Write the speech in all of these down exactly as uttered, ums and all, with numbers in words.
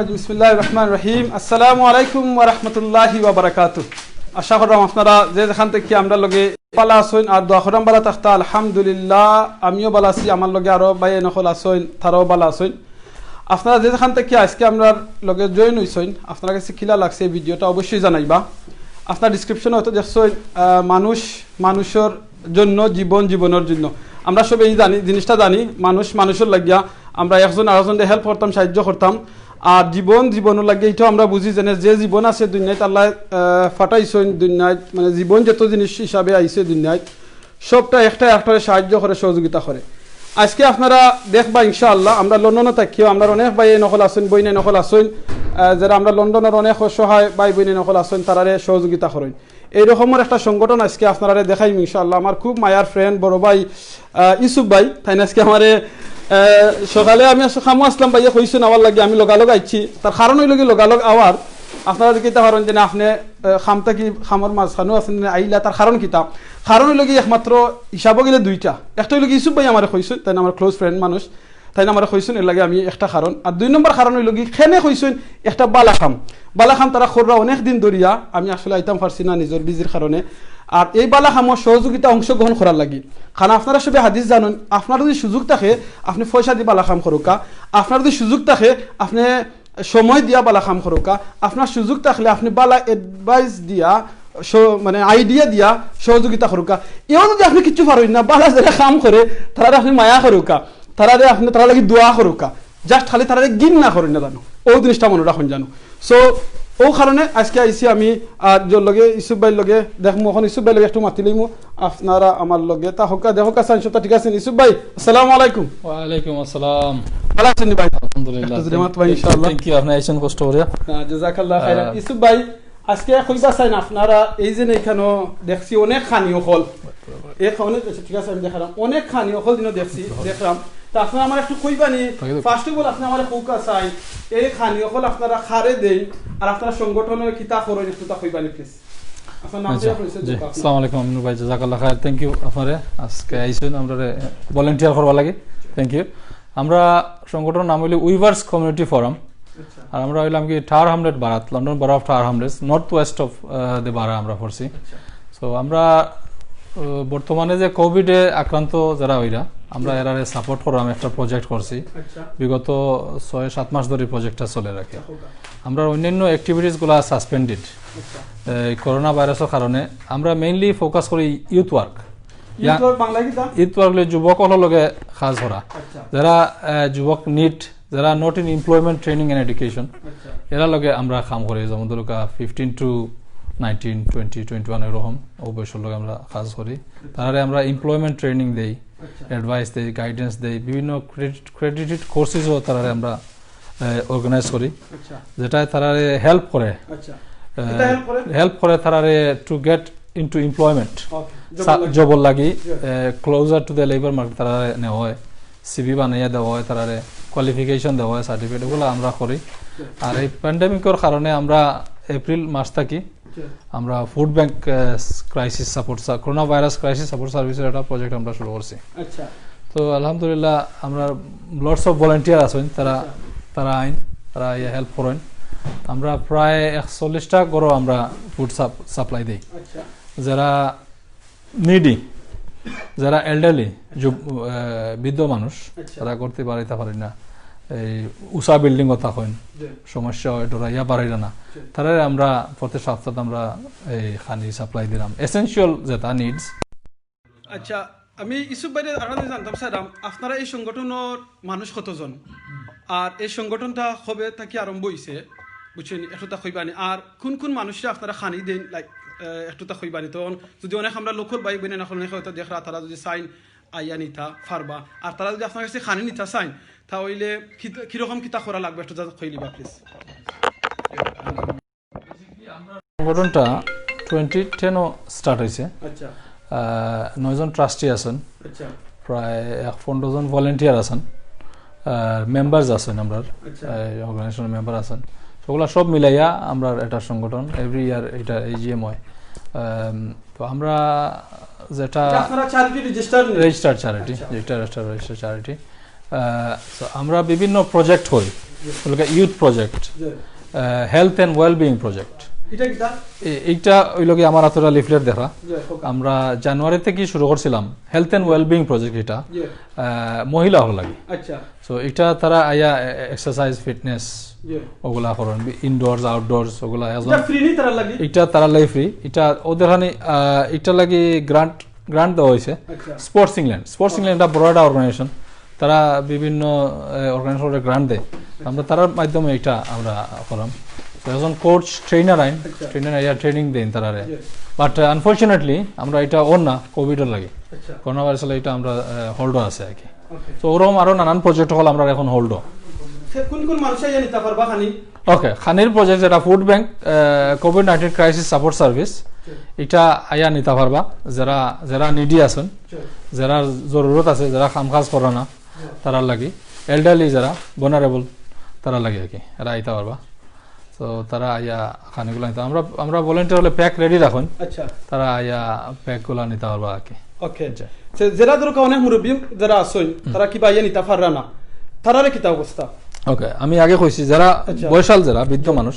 বিসমিল্লাহির রহমানির রহিম। আসসালামু আলাইকুম ওয়া রাহমাতুল্লাহি ওয়া বারাকাতুহু। আশা করলাম আপনারা যে যেখান থাকি আমরার লগে ভালা আছইন, আর দোয়া করলাম ভালা থাকতা। আলহামদুলিল্লাহ, আমিও ভালা আছি, আমার লগে আরো ভাইয়াইন অকল আছইন, তারাও ভালা আছইন। আপনারা যে যেখান থাকি আজকে আমরার লগে join অইছইন, আপনারার কাছে কিলা লাগছে এই video-টা অবশ্যই জানাইবা। আপনারা description-ও হয়তো দেখছইন, আহ, মানুষ মানুষর জন্য, জীবন জীবনর জন্য। আমরা সবে এই জানি, জিনিসটা জানি, মানুষ মানুষর লাগিয়া। আমরা একজন আরেকজনরে help করতাম, সাহায্য করতাম। আর জীবন জীবনর লাগিয়া, ইটাও আমরা বুঝি যেন যে জীবন আছে দুনিয়াত আল্লায়, আহ, পাঠাইছইন দুনিয়াত, মানে জীবন যত জিনিস হিসাবে আইছে দুনিয়াত, সবটা একটা একটারে সাহায্য করে, সহযোগিতা করে। আজকে আপনারা দেখবা ইনশাআল্লাহ, আমরা লন্ডনো থাকিও, আমরার অনেক ভাইয়াইন অকল আছইন, বইনাইন অকল আছইন, আহ, যারা আমরা লন্ডনর অনেক অসহায় ভাই বইনাইন অকল আছইন, তারারে সহযোগিতা করইন। এই রকমর একটা সংগঠন আজকে আপনারারে দেখাইমু ইনশাআল্লাহ। আমার খুব মায়ার friend, বড় ভাই, আহ, ইউসুফ ভাই, তাইন আজকে আমারে, আহ, সকালে আমি আসলে কামো আছলাম, ভাইয়ে কইছইন আমার লাগি, আমি লগালগ আইছি। তার কারণ অইলো গি লগালগ আওয়ার, আপনারা দেখিতা পারইন যে না, আপনে, আহ, কাম থাকি, কামর মাঝখানো আপনে আইলা, তার কারণ কিতা? কারণ অইলো গি একমাত্র হিসাবো গেলে দুইটা। একটা অইলো গি ইউসুফ ভাই আমারে কইছইন, তাইন আমার close friend মানুষ, তাইন আমারে কইছইন, এর লাগি আমি একটা কারণ। আর দুই নম্বর কারণ অইলো গি, কেনে কইছইন একটা ভালা কাম। ভালা কাম তারা কররা অনেক দিন ধরিয়া, আমি আসলে আইতাম পারছি না নিজর busyর কারণে। আর এই ভালা কামো সহযোগিতা, অংশগ্রহণ করার লাগি। কারণ আপনারা সবে হাদিস জানইন, আপনার যদি সুযোগ থাকে, আপনে পয়সা দি ভালা কাম করউক্কা। আপনার যদি সুযোগ থাকে, আপনে সময় দিয়া ভালা কাম করউক্কা। আপনার সুযোগ থাকলে আপনে ভালা advice দিয়া, স-, মানে idea দিয়া সহযোগিতা করউক্কা। এও যদি আপনে কিচ্ছু পারইন না, ভালা যারা কাম করে, তারারে আপনে মায়া করউক্কা। তারারে আপনে, তারার লাগি দোয়া করউক্কা, just খালি তারারে ঘিন্না করইন না জানো, অউ জিনিসটা মনো রাখইন জানো। So, অউ কারণে আজকে আইছি আমি, আর জোর লগে, ইউসুফ ভাইর লগে দেখমু, অখন ইউসুফ ভাইর লগে একটু মাতি লইমু, আপনারা আমার লগে থাকউক্কা, দেখউক্কা চাইন সবটা ঠিক আছে। ইউসুফ ভাই, আসসালামু আলাইকুম। ওয়ালাইকুম আসসালাম। ভালা আছইন নি ভাই? আলহামদুলিল্লাহ। একটু জুরে মাত ভাই, ইনশাআল্লাহ। Thank you, আপনে আইছইন কষ্ট করিয়া। না, জাযাকাল্লাহ খাইরান। আহ, ইউসুফ ভাই, আজকে কইবা চাইন আপনারা এই যে ইখানো দেখছি অনেক খানি অকল। এক অনেক, আচ্ছা, ঠিক আছে, আমি দেখাইরাম। অনেক খানি অকল দিনও দেখছি, দেখরাম। তে আপনারা আমারে একটু কইবা নি, first of all, আপনারা আমারে কউক্কা চাইন, এই খানি অকল আপনারা কারে দেইন, আর আপনারা সংগঠনে কিতা করইন, একটু তা কইবা নি, please। আপনার নাম আচ্ছা, দিয়া পরিচয় জি, দেবা আপনারা। আসসালামু আলাইকুম আমিনুর ভাই, জাযাকাল্লাহ খাইর। Thank you আপনারে আজকে আইছইন আমরারে volunteer করবার লাগি। Thank you। আমরা সংগঠনর নাম অইলো Weavers Community Forum। আচ্ছা। আর আমরা অইলাম কি Tower Hamlet Baaraat, London Borough of Tower Hamlets, north west of, ah, the Borough আমরা পড়ছি। আচ্ছা। So আমরা, আহ, বর্তমানে যে COVID-এ আক্রান্ত যারা অইরা, আমরা জি। এরারে support করার একটা project করছি। আচ্ছা। বিগত ছয় সাত মাস ধরি project-টা চলে রাখে। আচ্ছা, হোক। আমরা অন্যান্য activities গুলা suspended। আচ্ছা। এই করোনা ভাইরাসর কারণে আমরা mainly focus করি youth work। Youth work বাংলায় কিতা? Youth work অইলো যুবক অকলর লগে কাজ করা। আচ্ছা। যারা, আহ, যুবক NEET, যারা not in employment training and education, আচ্ছা। এরার লগে আমরা কাম করি, যেমন ধরউক্কা fifteen to nineteen, twenty, twenty-one এরকম অউ বয়সর লগে আমরা কাজ করি। আচ্ছা। তারারে আমরা employment training দেই, আচ্ছা। Advice দেই, guidance দেই, বিভিন্ন credit-, credited courses-ও তারারে আমরা, আহ, organize করি, আচ্ছা। যেটায় তারারে help করে, আচ্ছা। আহ, এটা help করে? Help করে তারারে to get into employment। Okay, job-র সা-, লাগি। Job-র লাগি, জি। আহ, closer to the labour market তারারে নেওয়া অয়। CV বানাইয়া দেওয়া অয়, তারারে qualification দেওয়া অয়, certificate, অগুলা আমরা করি। জি। আর এই pandemic-র কারণে আমরা এপ্রিল মাস থাকি জি। আমরা food bank, আহ, crisis support সা-, করোনা ভাইরাস crisis support service-র একটা project আমরা শুরু করছি। আচ্ছা। তো আলহামদুলিল্লাহ, আমরা lots of volunteer আছইন, তারা, আচ্ছা। তারা আইন, তারা ইয়া help করইন। আমরা প্রায় একচল্লিশটা ঘরো আমরা food sup-, supply দেই। আচ্ছা। যারা needy, যারা elderly, যুব-, আহ, বৃদ্ধ মানুষ, আচ্ছা। তারা করতে পারে, তা পারে না, এই উঁচা building-ও থাকইন, জি। সমস্যা অয়, ডরাইয়া বারইরা না, জি। তারারে আমরা প্রতি সপ্তাহে আমরা এই খানি supply দিরাম, essential যেটা needs। আচ্ছা, আমি ইউসুফ ভাইরে আরো জানতাম চাইরাম, আপনারা এই সংগঠনর মানুষ কতজন? আর এই সংগঠনটা কবে থাকি আরম্ভ অইছে? বুঝছইন, একটুতা কইবা নি? আর কুন কুন মানুষরে আপনারা খানি দেইন, like, আহ, একটুতা কইবা নি? তখন যদি অনেক আমরা local ভাই বইন অকল অনেকে হয়তো দেখরা, তারা যদি চাইন আইয়া নিতা পারবা, আর তারা যদি আপনার কাছে খানি নিতা চাইন, তা অইলে কিত-, কিরকম কিতা করা লাগবো, একটুতা কইলিবা please। সংগঠনটা twenty ten-ও start অইছে। আচ্ছা। আহ, নয়জন trustee আছইন। আচ্ছা। প্রায় এক পনেরো জন volunteer আছইন। আহ, members আছইন আমরার। আচ্ছা। এই organization-র member আছইন। অগুলা সব মিলাইয়া আমরার এটা সংগঠন, every year এটা AGM অয়। আম, তো আমরা যেটা এটা আপনারা charity register নি? Registered charity, আচ্ছা। যেটা registered, registered charity। আহ, so আমরা বিভিন্ন প্রজেক্ট করি, ওগুলোকে youth project, G. Health and wellbeing project. এটা কিতা? এইটা ওই লগে আমার হাতে লিফলেট দেখা। জি, হোক। আমরা জানুয়ারি থেকে শুরু করছিলাম হেলথ অ্যান্ড ওয়েলবিং প্রজেক্ট, এটা জি। আহ, মহিলা হল লাগে। আচ্ছা। তো এটা তারা আইয়া এক্সারসাইজ, ফিটনেস, জি। ওগুলা করেন, ইনডোরস, আউটডোরস, ওগুলা একজন। এটা ফ্রি নি তারা লাগি? এটা তারা লাই ফ্রি। এটা ওদের হানি এটা লাগি গ্রান্ট গ্রান্ট দেওয়া হয়েছে। আচ্ছা। স্পোর্টস ইংল্যান্ড, স্পোর্টস ইংল্যান্ড একটা বড় একটা অর্গানাইজেশন, তারা বিভিন্ন অর্গানাইজেশনরে গ্রান্ট দেয়। আমরা তারার মাধ্যমে এটা আমরা করাম। তো একজন কোচ ট্রেনার আইন, আচ্ছা। ট্রেনার আইয়া ট্রেনিং দেন তারারে। জি। বাট আনফরচুনেটলি আমরা এটা ওর না, কোভিডের লাগে, আচ্ছা। করোনা ভাইরাস, এটা আমরা হোল্ডও আছে আর কি। ওকে। তো ওরকম আরো নানান প্রজেক্ট হল আমরা এখন হোল্ডও। সে কোন কোন মানুষ আইয়া নিতা পারবা খানি? ওকে, খানির প্রজেক্ট যেটা food bank, Covid nineteen crisis support service, এটা আইয়া নিতা পারবা। যারা যারা নিডি আছেন, জি। যারা জরুরত আছে, যারা কাম কাজ করে না, তারার লাগি, এল্ডারলি যারা ভলনারেবল, তারার লাগি আর কি, এরা আইতা পারবা। তো তারা আইয়া খানিগুলো নিতা, আমরা আমরা ভলেন্টিয়ার হলে প্যাক রেডি রাখুন, আচ্ছা। তারা আইয়া প্যাকগুলা নিতা পারবা আর কি। ওকে। জি। সে যারা ধরো অনেক মুরব্বী যারা আছেন, তারা কিবা আইয়া নিতা পাররা না, তারারে কিতা অবস্থা? ওকে, আমি আগে কইছি যারা আচ্ছা। বয়সাল, যারা বৃদ্ধ মানুষ,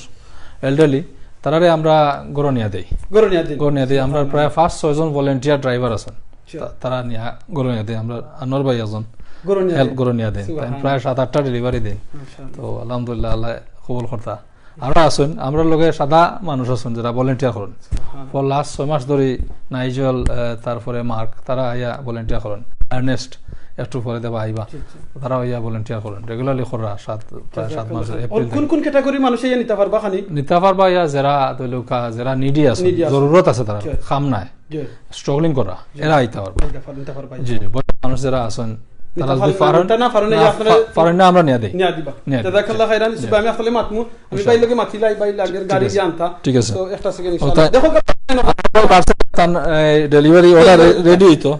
এল্ডারলি, তারারে আমরা গরনিয়া দেই। গরনিয়া দিন। গরনিয়া দেই আমরা প্রায় পাঁচ ছয় জন ভলেন্টিয়ার ড্রাইভার আছেন। আচ্ছা। তা- তারা নিয়া গরনিয়া দেই আমরা। আনোয়ার ভাই একজন গরনিয়া হেল্প দিন। গরনিয়া দেই। তাই সুবহানাল্লাহ। প্রায় সাত আটটা ডেলিভারি দেই। মাশাআল্লাহ। তো আলহামদুলিল্লাহ, আল্লাহ কবুল করতা। আমরা আছইন, আমরা লগে সাদা মানুষ আছইন যারা ভলেন্টিয়ার করেন। সুবহানাল্লাহ। ফর লাস্ট ছয় মাস ধরে নাইজেল, আহ, তারপরে মার্ক, তারা আইয়া ভলেন্টিয়ার করেন। আর্নেস্ট, একটু পরে দেবা আইবা। জি, জি। তারা আইয়া ভলেন্টিয়ার করেন। রেগুলারলি করা সাত, প্রায় সাত মাস, জাযাকাল্লাহ। এপ্রিল কোন কোন ক্যাটাগরি মানুষ আইয়া নিতা পারবা খানি? নিতা পারবা ইয়া যারা তৈলুকা, যারা নিডি আছে, নিডি আছে। জরুরত আছে তারা, জি। কাম নাই, জি। স্ট্রাগলিং করা, জি। এরা আইতা পারবা। নিতা পার-, নিতা পারবা। জি, জি, বয়স মানুষ যারা আছেন, নিতা তারা যদি পারলে, পারেন, নিতা পারলে না, আপনারা পা-, পারেন না, আমরা নিয়া দেই। নিয়া দিবা। নিয়া দিবা। জাযাকাল্লাহ খাইরান, জি। হিসেবে আমি আসলে মাতমু, আমি ইনশাআল্লাহ। ভাই লগে মাতিলাই, ভাই লাগের ঠিক গাড়ি আছে। দিয়ে আনতা। ঠিক আছে। তো একটা সেকেন্ড ও, ইনশাআল্লাহ। তাই- দেখো, তান, এ, ডেলিভারি অর্ডার রে-, রেডি হইতো।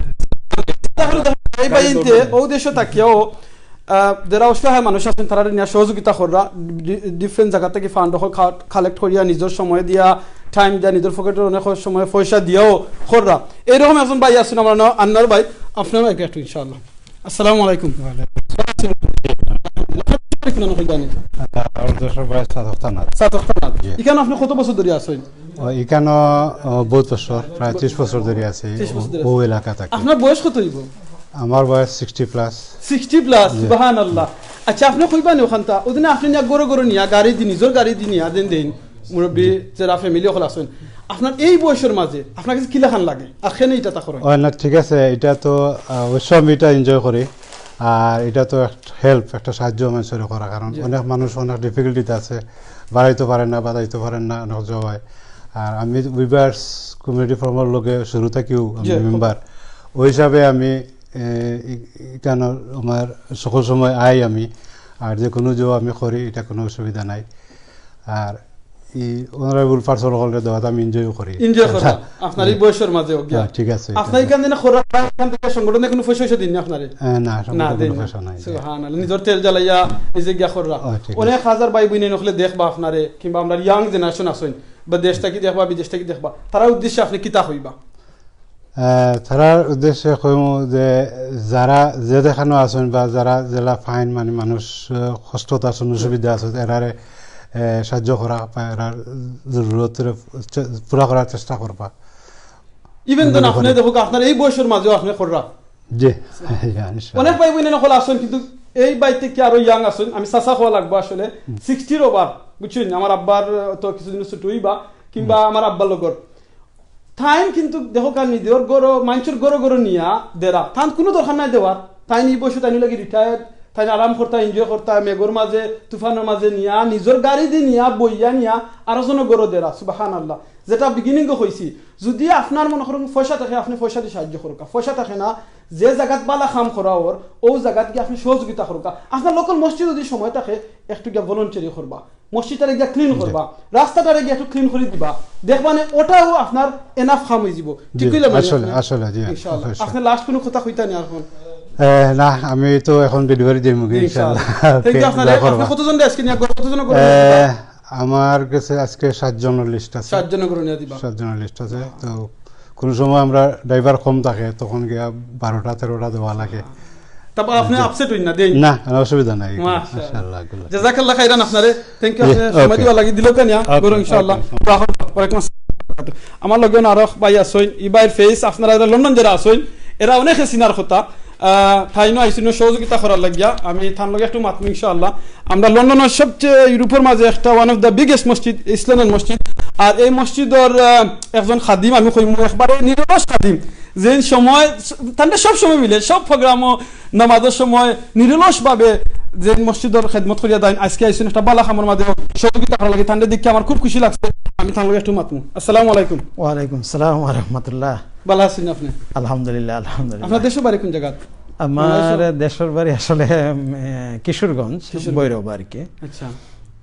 তাহলে দেখো, এই ভাই ইনতে, ও দেশে থাকিও, আহ, যারা অসহায় মানুষ আছেন, তারা নিয়ে সহযোগিতা কররা, ডি-, ডিফারেন্ট জায়গা থেকে ফান্ড হল কা-, কালেক্ট করিয়া, নিজের সময় দিয়া, টাইম দিয়া, নিজের পকেটের অনেক সময় পয়সা দিয়াও কররা। এইরকম একজন ভাই আছেন আমার নাম আন্নার ভাই, আপনার ভাইকে একটু ইনশাআল্লাহ। আসসালামু আলাইকুম। আমার দেশের বয়স সাতক থানা। সাতক থানা। জি। এখানে আপনি কত বছর ধরে আছেন? ও, এখানো, ও, বহুত বছর, প্রায় ত্রিশ বছর ধরে আছি ত্রিশ বছর ধরে ও আছেন। এলাকা থাকি। আপনার বয়স কত হইব? আমার বয়স সিক্সটি প্লাস। সিক্সটি প্লাস, সুবহানাল্লাহ। আচ্ছা, আপনি কইবা নি ওখানটা? ওদিনে আপনি নিয়া গরো গরো নিয়া, গাড়ি দি, নিজের গাড়ি দি নিয়া দেন দেন। মুরব্বী যারা ফ্যামিলি হল আছেন, আপনার এই বয়সের মাঝে আপনার কাছে কিলাখান লাগে? আর কেনে এটা তা করেন? ও না, ঠিক আছে, এটা তো, আহ, অবশ্য আমি এটা এনজয় করি। আর এটা তো একটা হেল্প, একটা সাহায্য মানুষের করা, কারণ জি। অনেক মানুষ অনেক ডিফিকাল্টিতে আছে, বাড়াইতে পারেন না, বাড়াইতে পারেন না, অনেক জবাই। আর আমি উইভার্স কমিউনিটি ফোরামর লগে শুরু থাকিও আমি জি, খুব মেম্বার। ওই হিসাবে আমি, এ, ই-, এখানে আমার সকল সময় আই আমি, আর যে কোনো জব আমি করি, এটা কোনো অসুবিধা নাই। আর এই অনারেবল পার্সন হলে দেওয়াতে আমি এনজয়ও করি। এনজয় করা আপনার এই বয়সের মাঝে হোক গিয়া। হ্যাঁ, ঠিক আছে, আপনার ঠিক আছে। এখান থেকে খোরা, এখান থেকে সংগঠনে কোনো পয়সা পয়সা দিন না আপনারে? হ্যাঁ, না, না, সংগঠনে দেন কোনো না। পয়সা নাই। সুবহানাল্লাহ, নিজের তেল জ্বালাইয়া নিজে গিয়া কররা। ও, ঠিক আছে। অনেক হাজার ভাই বইনে নখলে দেখবা আপনারে, কিংবা আমরা ইয়াং জেনারেশন আছেন, বা দেশ থাকি দেখবা, বিদেশ থাকি দেখবা, তারা উদ্দেশ্যে আপনি কিতা কইবা? আহ, তারার উদ্দেশ্যে কইমু যে যারা যে দেখানো আছেন বা যারা জেলা ফাইন মানে মানুষ, আহ, কষ্টত আছেন, অসুবিধা আছে, এরারে, আহ, সাহায্য করা বা এরার জরুরতরে চে-, পুরা করার চেষ্টা করবা। ইভেন দেন মনে আপনি করি। দেখো আপনার এই বয়সের মাঝেও আপনি কররা। জি, ইনশাআল্লাহ। অনেক ভাই বইনে নকল আছেন, কিন্তু এই বাইতে কি আরো ইয়াং আছেন, আমি চাচা হওয়া লাগবো আসলে, সিক্সটির ওভার, বুঝছেন? আমার আব্বার, আহ, তো কিছুদিন ছুটি হইবা, কিংবা আমার আব্বার লগর। টাইম কিন্তু দেখো কার নিজের গরো, মানুষের গরো গরো নিয়া দেরা। তান কোনো দরকার নাই দেওয়ার। তাই এই বয়সে তাই লাগি রিটায়ার্ড, তাই আরাম করতা, এনজয় করতা, মেঘর মাঝে, তুফানের মাঝে নিয়া, নিজের গাড়ি দি নিয়া, বইয়া নিয়া, আরো জনর গরো দেরা। সুবহানাল্লাহ। যেটা বিগিনিং কইছি, যদি আপনার মনে করেন পয়সা থাকে, আপনি পয়সা দিয়ে সাহায্য করুকা। পয়সা থাকে না, যে জায়গাত বালা কাম করা ওর, ও জায়গাত গিয়ে আপনি সহযোগিতা করুকা। আপনার লোকাল মসজিদ যদি সময় থাকে, একটু গিয়া ভলেন্টিয়ারি করবা, মসজিদটারে গিয়া ক্লিন করবা, রাস্তাটারে গিয়া একটু ক্লিন করে দিবা, দেখবা নে ওটাও আপনার এনাফ কাম হয়ে যাব। ঠিক জি, কইলাম না আসলে, আপনার? আসলে, জি, ইনশাআল্লাহ। অবশ্যই। আপনি লাস্ট কোনো কথা কইতা নি এখন? এ, না, আমি তো এখন ডেলিভারি দিমু গি, ইনশাআল্লাহ। Thank you. ওকে, আপনারে, দোয়া করবা। আপনি কতজন আজকে নিয়ে, কতজন করে এ, দিবা? আমার কাছে আজকে সাতজনের লিস্ট আছে। সাতজন করে নিয়ে দিবা। সাতজনের লিস্ট আছে। তো কোনো সময় আমরা ড্রাইভার কম থাকে, তখন গিয়া বারোটা তেরোটা দেওয়া লাগে। তারপর আপনি জি। আপসেট হইন না, দেইন। না, না, অসুবিধা নাই। মাশাআল্লাহ। ইনশাআল্লাহ, আল্লাহ। জাযাকাল্লাহ খাইরান আপনারে। Thank you, জি, আপনি সময় okay। দেওয়া লাগি দিলেন কেন? Okay, গরু ইনশাআল্লাহ। okay। ওয়ালাইকুম আসসালাম। আমার লগে আরো ভাই আছইন, ই ভাইর ফেস আপনারা যারা লন্ডন যারা আছইন, এরা অনেকে চিনার কথা। আহ, তাইনও আইছইন সহযোগিতা করার লাগিয়া, আমি তান লগে একটু মাতমু ইনশাআল্লাহ। আমরা লন্ডনের সবচেয়ে ইউরোপের মাঝে একটা one of the biggest মসজিদ, ইস্ট লন্ডন মসজিদ। আর এই মসজিদর, আহ, একজন খাদিম আমি কইমু, একবারে নিরলস খাদিম। যেন সময়, তানরে সব সময় মিলে, সব প্রোগ্রামও, নামাজর সময় নিরলস ভাবে যে মসজিদর খেদমত করিয়া দেন, আজকে আইছইন একটা বালা কামর মাঝে সহযোগিতা করার লাগি। তানরে দেখে আমার খুব খুশি লাগছে। আমি তান লগে একটু মাতমু। আসসালামু আলাইকুম। ওয়ালাইকুম সালাম ওয়া রাহমাতুল্লাহ। বালা আছইন আপনি? আলহামদুলিল্লাহ, আলহামদুলিল্লাহ। আপনার দেশর বাড়ি কোন জায়গা? আমার দেশর বাড়ি আসলে, উম, এ, কিশোরগঞ্জ, কিশোরগঞ্জ। ভৈরব আর কি। আচ্ছা।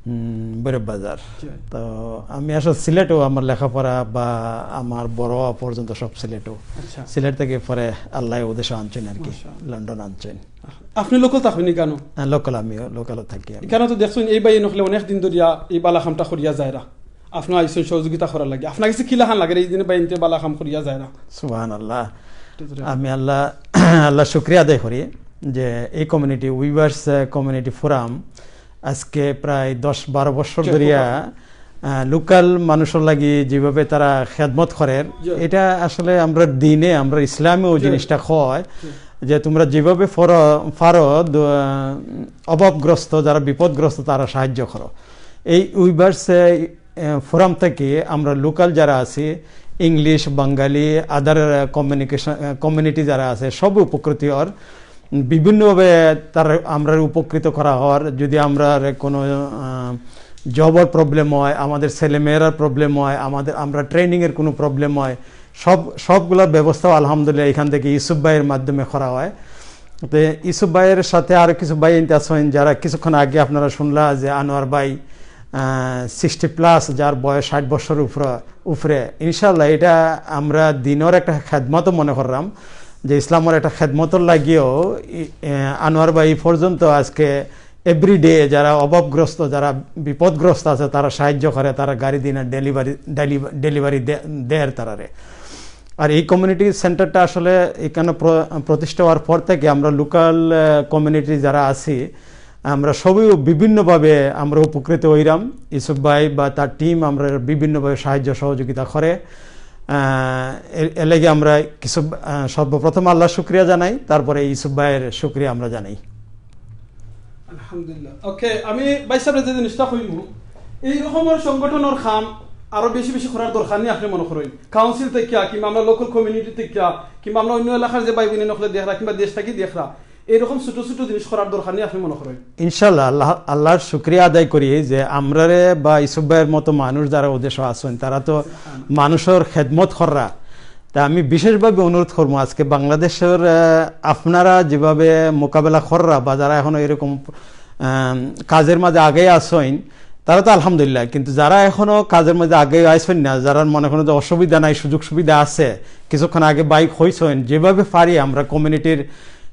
উম, ভৈরব বাজার। জি। তো আমি আসলে সিলেটও আমার লেখাপড়া বা আমার বড় হওয়া পর্যন্ত সব সিলেটও। আচ্ছা। সিলেট থেকে পরে আল্লাহ ওদেশে আনছেন আর কি, মাশাআল্লাহ। লন্ডন আনছেন। আপনি লোকাল থাকবেন কেন? হ্যাঁ, লোকাল, আমিও লোকালও থাকি আমি। এখানে তো দেখছেন এই ভাই নখলে অনেক দিন ধরিয়া এই বালা কামটা করিয়া যায়রা। আপনি আইছইন সহযোগিতা করার লাগি। আপনার কাছে কিলা খান লাগে এই দিনে ভাই এনতে বালা কাম করিয়া যায়রা? সুবহানাল্লাহ। একটু ধরে। আমি আল্লাহ, আল্লাহ শুক্রিয়া আদায় করি যে এই কমিউনিটি, উইভার্স কমিউনিটি ফোরাম আজকে প্রায় দশ বারো বছর জি, ধরিয়া খুব লোকাল মানুষের লাগি যেভাবে তারা খেদমত করের, জি। এটা আসলে আমরা দিনে, আমরা ইসলামেও জি। জিনিসটা কয় জি। যে তোমরা যেভাবে ফর-, পারো দ-, অভাবগ্রস্ত, যারা বিপদগ্রস্ত, তারা সাহায্য করো। এই উইভার্স ফোরাম থেকে আমরা লোকাল যারা আছি, ইংলিশ, বাঙালি, আদার কমিউনিকেশন কমিউনিটি যারা আছে, সব উপকৃত হওয়ার বিভিন্নভাবে তার আমরা উপকৃত করা হওয়ার। যদি আমরা কোনো জবর প্রবলেম হয়, আমাদের ছেলেমেয়েরার প্রবলেম হয়, আমাদের আমরা ট্রেনিংয়ের কোনো প্রবলেম হয়, সব সবগুলোর ব্যবস্থাও আলহামদুলিল্লাহ এখান থেকে ইউসুফ ভাইয়ের মাধ্যমে করা হয়। তো ইউসুফ ভাইয়ের সাথে আরো কিছু ভাই ইনতে আছেন, যারা কিছুক্ষণ আগে আপনারা শুনলা যে আনোয়ার ভাই সিক্সটি প্লাস, যার বয়স ষাট বছর উপরে উপরে। ইনশাল্লাহ এটা আমরা দিনের একটা খেদমতও মনে করলাম, যে ইসলামের একটা খেদমতর লাগিও ই- এ, আনোয়ার ভাই এই পর্যন্ত আজকে এভরিডে যারা অভাবগ্রস্ত, যারা বিপদগ্রস্ত আছে, তারা সাহায্য করে, তারা গাড়ি দিনে ডেলিভারি ডেলিভারি দের তারারে। আর এই কমিউনিটি সেন্টারটা আসলে এখানে প্র- প্রতিষ্ঠা হওয়ার পর থেকে আমরা লোকাল কমিউনিটি যারা আছি, আমরা সবই বিভিন্নভাবে আমরা উপকৃত হইলাম। ইউসুফ ভাই বা তার টিম আমরা বিভিন্নভাবে সাহায্য সহযোগিতা করে। আহ, এ- এর লাগি আমরা কিছু, আহ, সর্বপ্রথম আল্লাহর শুক্রিয়া জানাই, তারপরে ইউসুফ ভাইয়ের শুক্রিয়া আমরা জানাই। আলহামদুলিল্লাহ। ওকে, আমি ভাই সাহেব যে জিনিসটা কইমু, এই রকমর সংগঠনের কাম আরো বেশি বেশি করার দরকার নেই আপনি মনে করেন? কাউন্সিল থেকে কিংবা আমরা লোকাল কমিউনিটি থেকে কিংবা আমরা অন্য এলাকার যে ভাই বোন নখলে দেখরা কিংবা দেশ থাকি দেখরা, এইরকম ছোট ছোট জিনিস করার দরকার নেই আপনি মনে করেন? ইনশাল্লাহ, আল্লাহ আল্লাহর শুক্রিয়া আদায় করি যে আমরারে বা ইউসুফ ভাইয়ের মতো মানুষ যারা ওদেশে আছেন, তারা তো মানুষের খেদমত কররা। তা আমি বিশেষভাবে অনুরোধ করবো, আজকে বাংলাদেশের আহ, আপনারা যেভাবে মোকাবেলা কররা বা যারা এখনো এরকম আহ, কাজের মাঝে আগে আছেন, তারা তো আলহামদুলিল্লাহ, কিন্তু যারা এখনো কাজের মাঝে আগে আছেন না, যারা মনে করেন যে অসুবিধা নাই, সুযোগ সুবিধা আছে, কিছুক্ষণ আগে ভাই কইছেন, যেভাবে পারি আমরা কমিউনিটির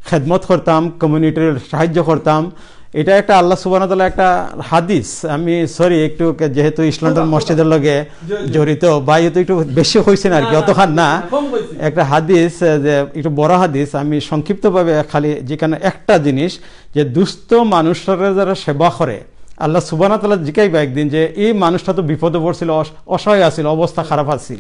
খেদমত করতাম, কমিউনিটির সাহায্য করতাম। এটা একটা আল্লাহ সুবহানাহু ওয়া তাআলা একটা হাদিস। আমি সরি, একটু কে-, যেহেতু ইস্ট লন্ডন মসজিদের লগে জি, জি। জড়িত, ভাই তো একটু বেশি কইছেন আর কি, না, অতখান না। কম কইছি। একটা হাদিস, আহ, যে একটু বড় হাদিস, আমি সংক্ষিপ্তভাবে খালি যেখানে একটা জিনিস, যে দুস্থ মানুষরা যারা সেবা করে, আল্লাহ সুবহানাহু ওয়া তাআলা জিকাইবা একদিন যে এই মানুষটা তো বিপদে পড়ছিল, অস-, অসহায় আছিল, অবস্থা খারাপ আছিল,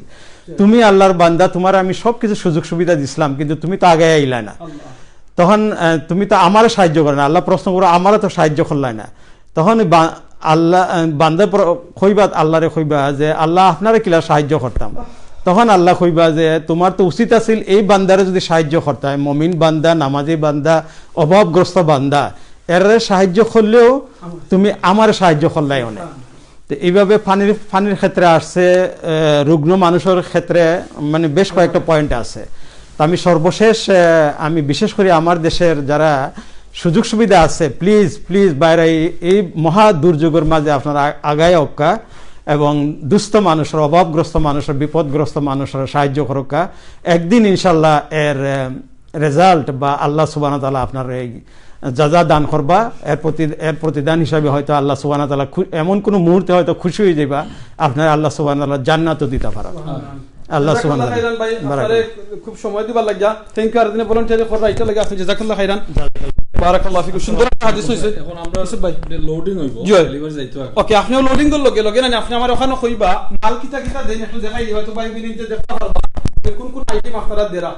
তুমি আল্লাহর বান্দা, তোমার আমি সবকিছু সুযোগ সুবিধা দিছিলাম, কিন্তু তুমি তো আগে আইলা না। আল্লাহ। তখন আহ, তুমি তো আমারে সাহায্য করো না। আল্লাহ প্রশ্ন করো, আমারে তো সাহায্য করলাই না। তখন বা-, আল্লাহ, আহ, বান্দা প্র-, কইবা, আল্লাহরে কইবা যে, "আল্লাহ, আপনারে কিলা সাহায্য করতাম?" তখন আল্লাহ কইবা যে, "তোমার তো উচিত আছিল এই বান্দারে যদি সাহায্য করতায়, মমিন বান্দা, নামাজি বান্দা, অভাবগ্রস্ত বান্দা, এরারে সাহায্য করলেও তুমি আমারে সাহায্য করলাই অনেক।" তো এইভাবে পানির, পানির ক্ষেত্রে আসছে, আহ, রুগ্ন মানুষের ক্ষেত্রে মানে বেশ কয়েকটা পয়েন্ট আছে। তো আমি সর্বশেষ, আহ, আমি বিশেষ করে আমার দেশের যারা সুযোগ সুবিধা আছে, প্লিজ, প্লিজ বাইরে এই, এই মহা দুর্যোগের মাঝে আপনারা আ-, আগায় অক্কা এবং দুস্থ মানুষের, অভাবগ্রস্ত মানুষের, বিপদগ্রস্ত মানুষের সাহায্য করক্কা। একদিন ইনশাল্লাহ এর, আহ, রেজাল্ট বা আল্লাহ সুবহানাহু ওয়া তাআলা আপনার এই যা যা দান করবা, এর প্রতি-, এর প্রতিদান হিসাবে হয়তো আল্লাহ সুবহানাহু ওয়া তাআলা খু-, এমন কোনো মুহূর্তে হয়তো খুশি হয়ে যাবা, আপনার আল্লাহ সুবহানাহু ওয়া তাআলা জান্নাতও দিতে পারেন। আল্লাহ জাযাকাল্লাহ সুবহানাহু ওয়া খাইরান ভাই, তাআলা। বারাকাল্লাহ। আপনারে খুব সময় দিবার লাগিয়া thank you। আর দিনে volunteer করার ইটা লাগে আপনি জাযাকাল্লাহ খাইরান। বারাকাল্লাহ ফিকুম। সুন্দর একটা হাদিস হইছে। এখন আমরা ইউসুফ ভাই। লোডিং হইব, জি। ডেলিভারি যাইতো এখন। ওকে, আপনিও লোডিং করলে লগে লগে না, আপনি আমার ওখানে কইবা মাল কিতা কিতা দেন, একটু দেখাই দিবা তো ভাই, বিনিতে দেখতে পারবা যে কোন কোন আইটেম আপনারা দেরা।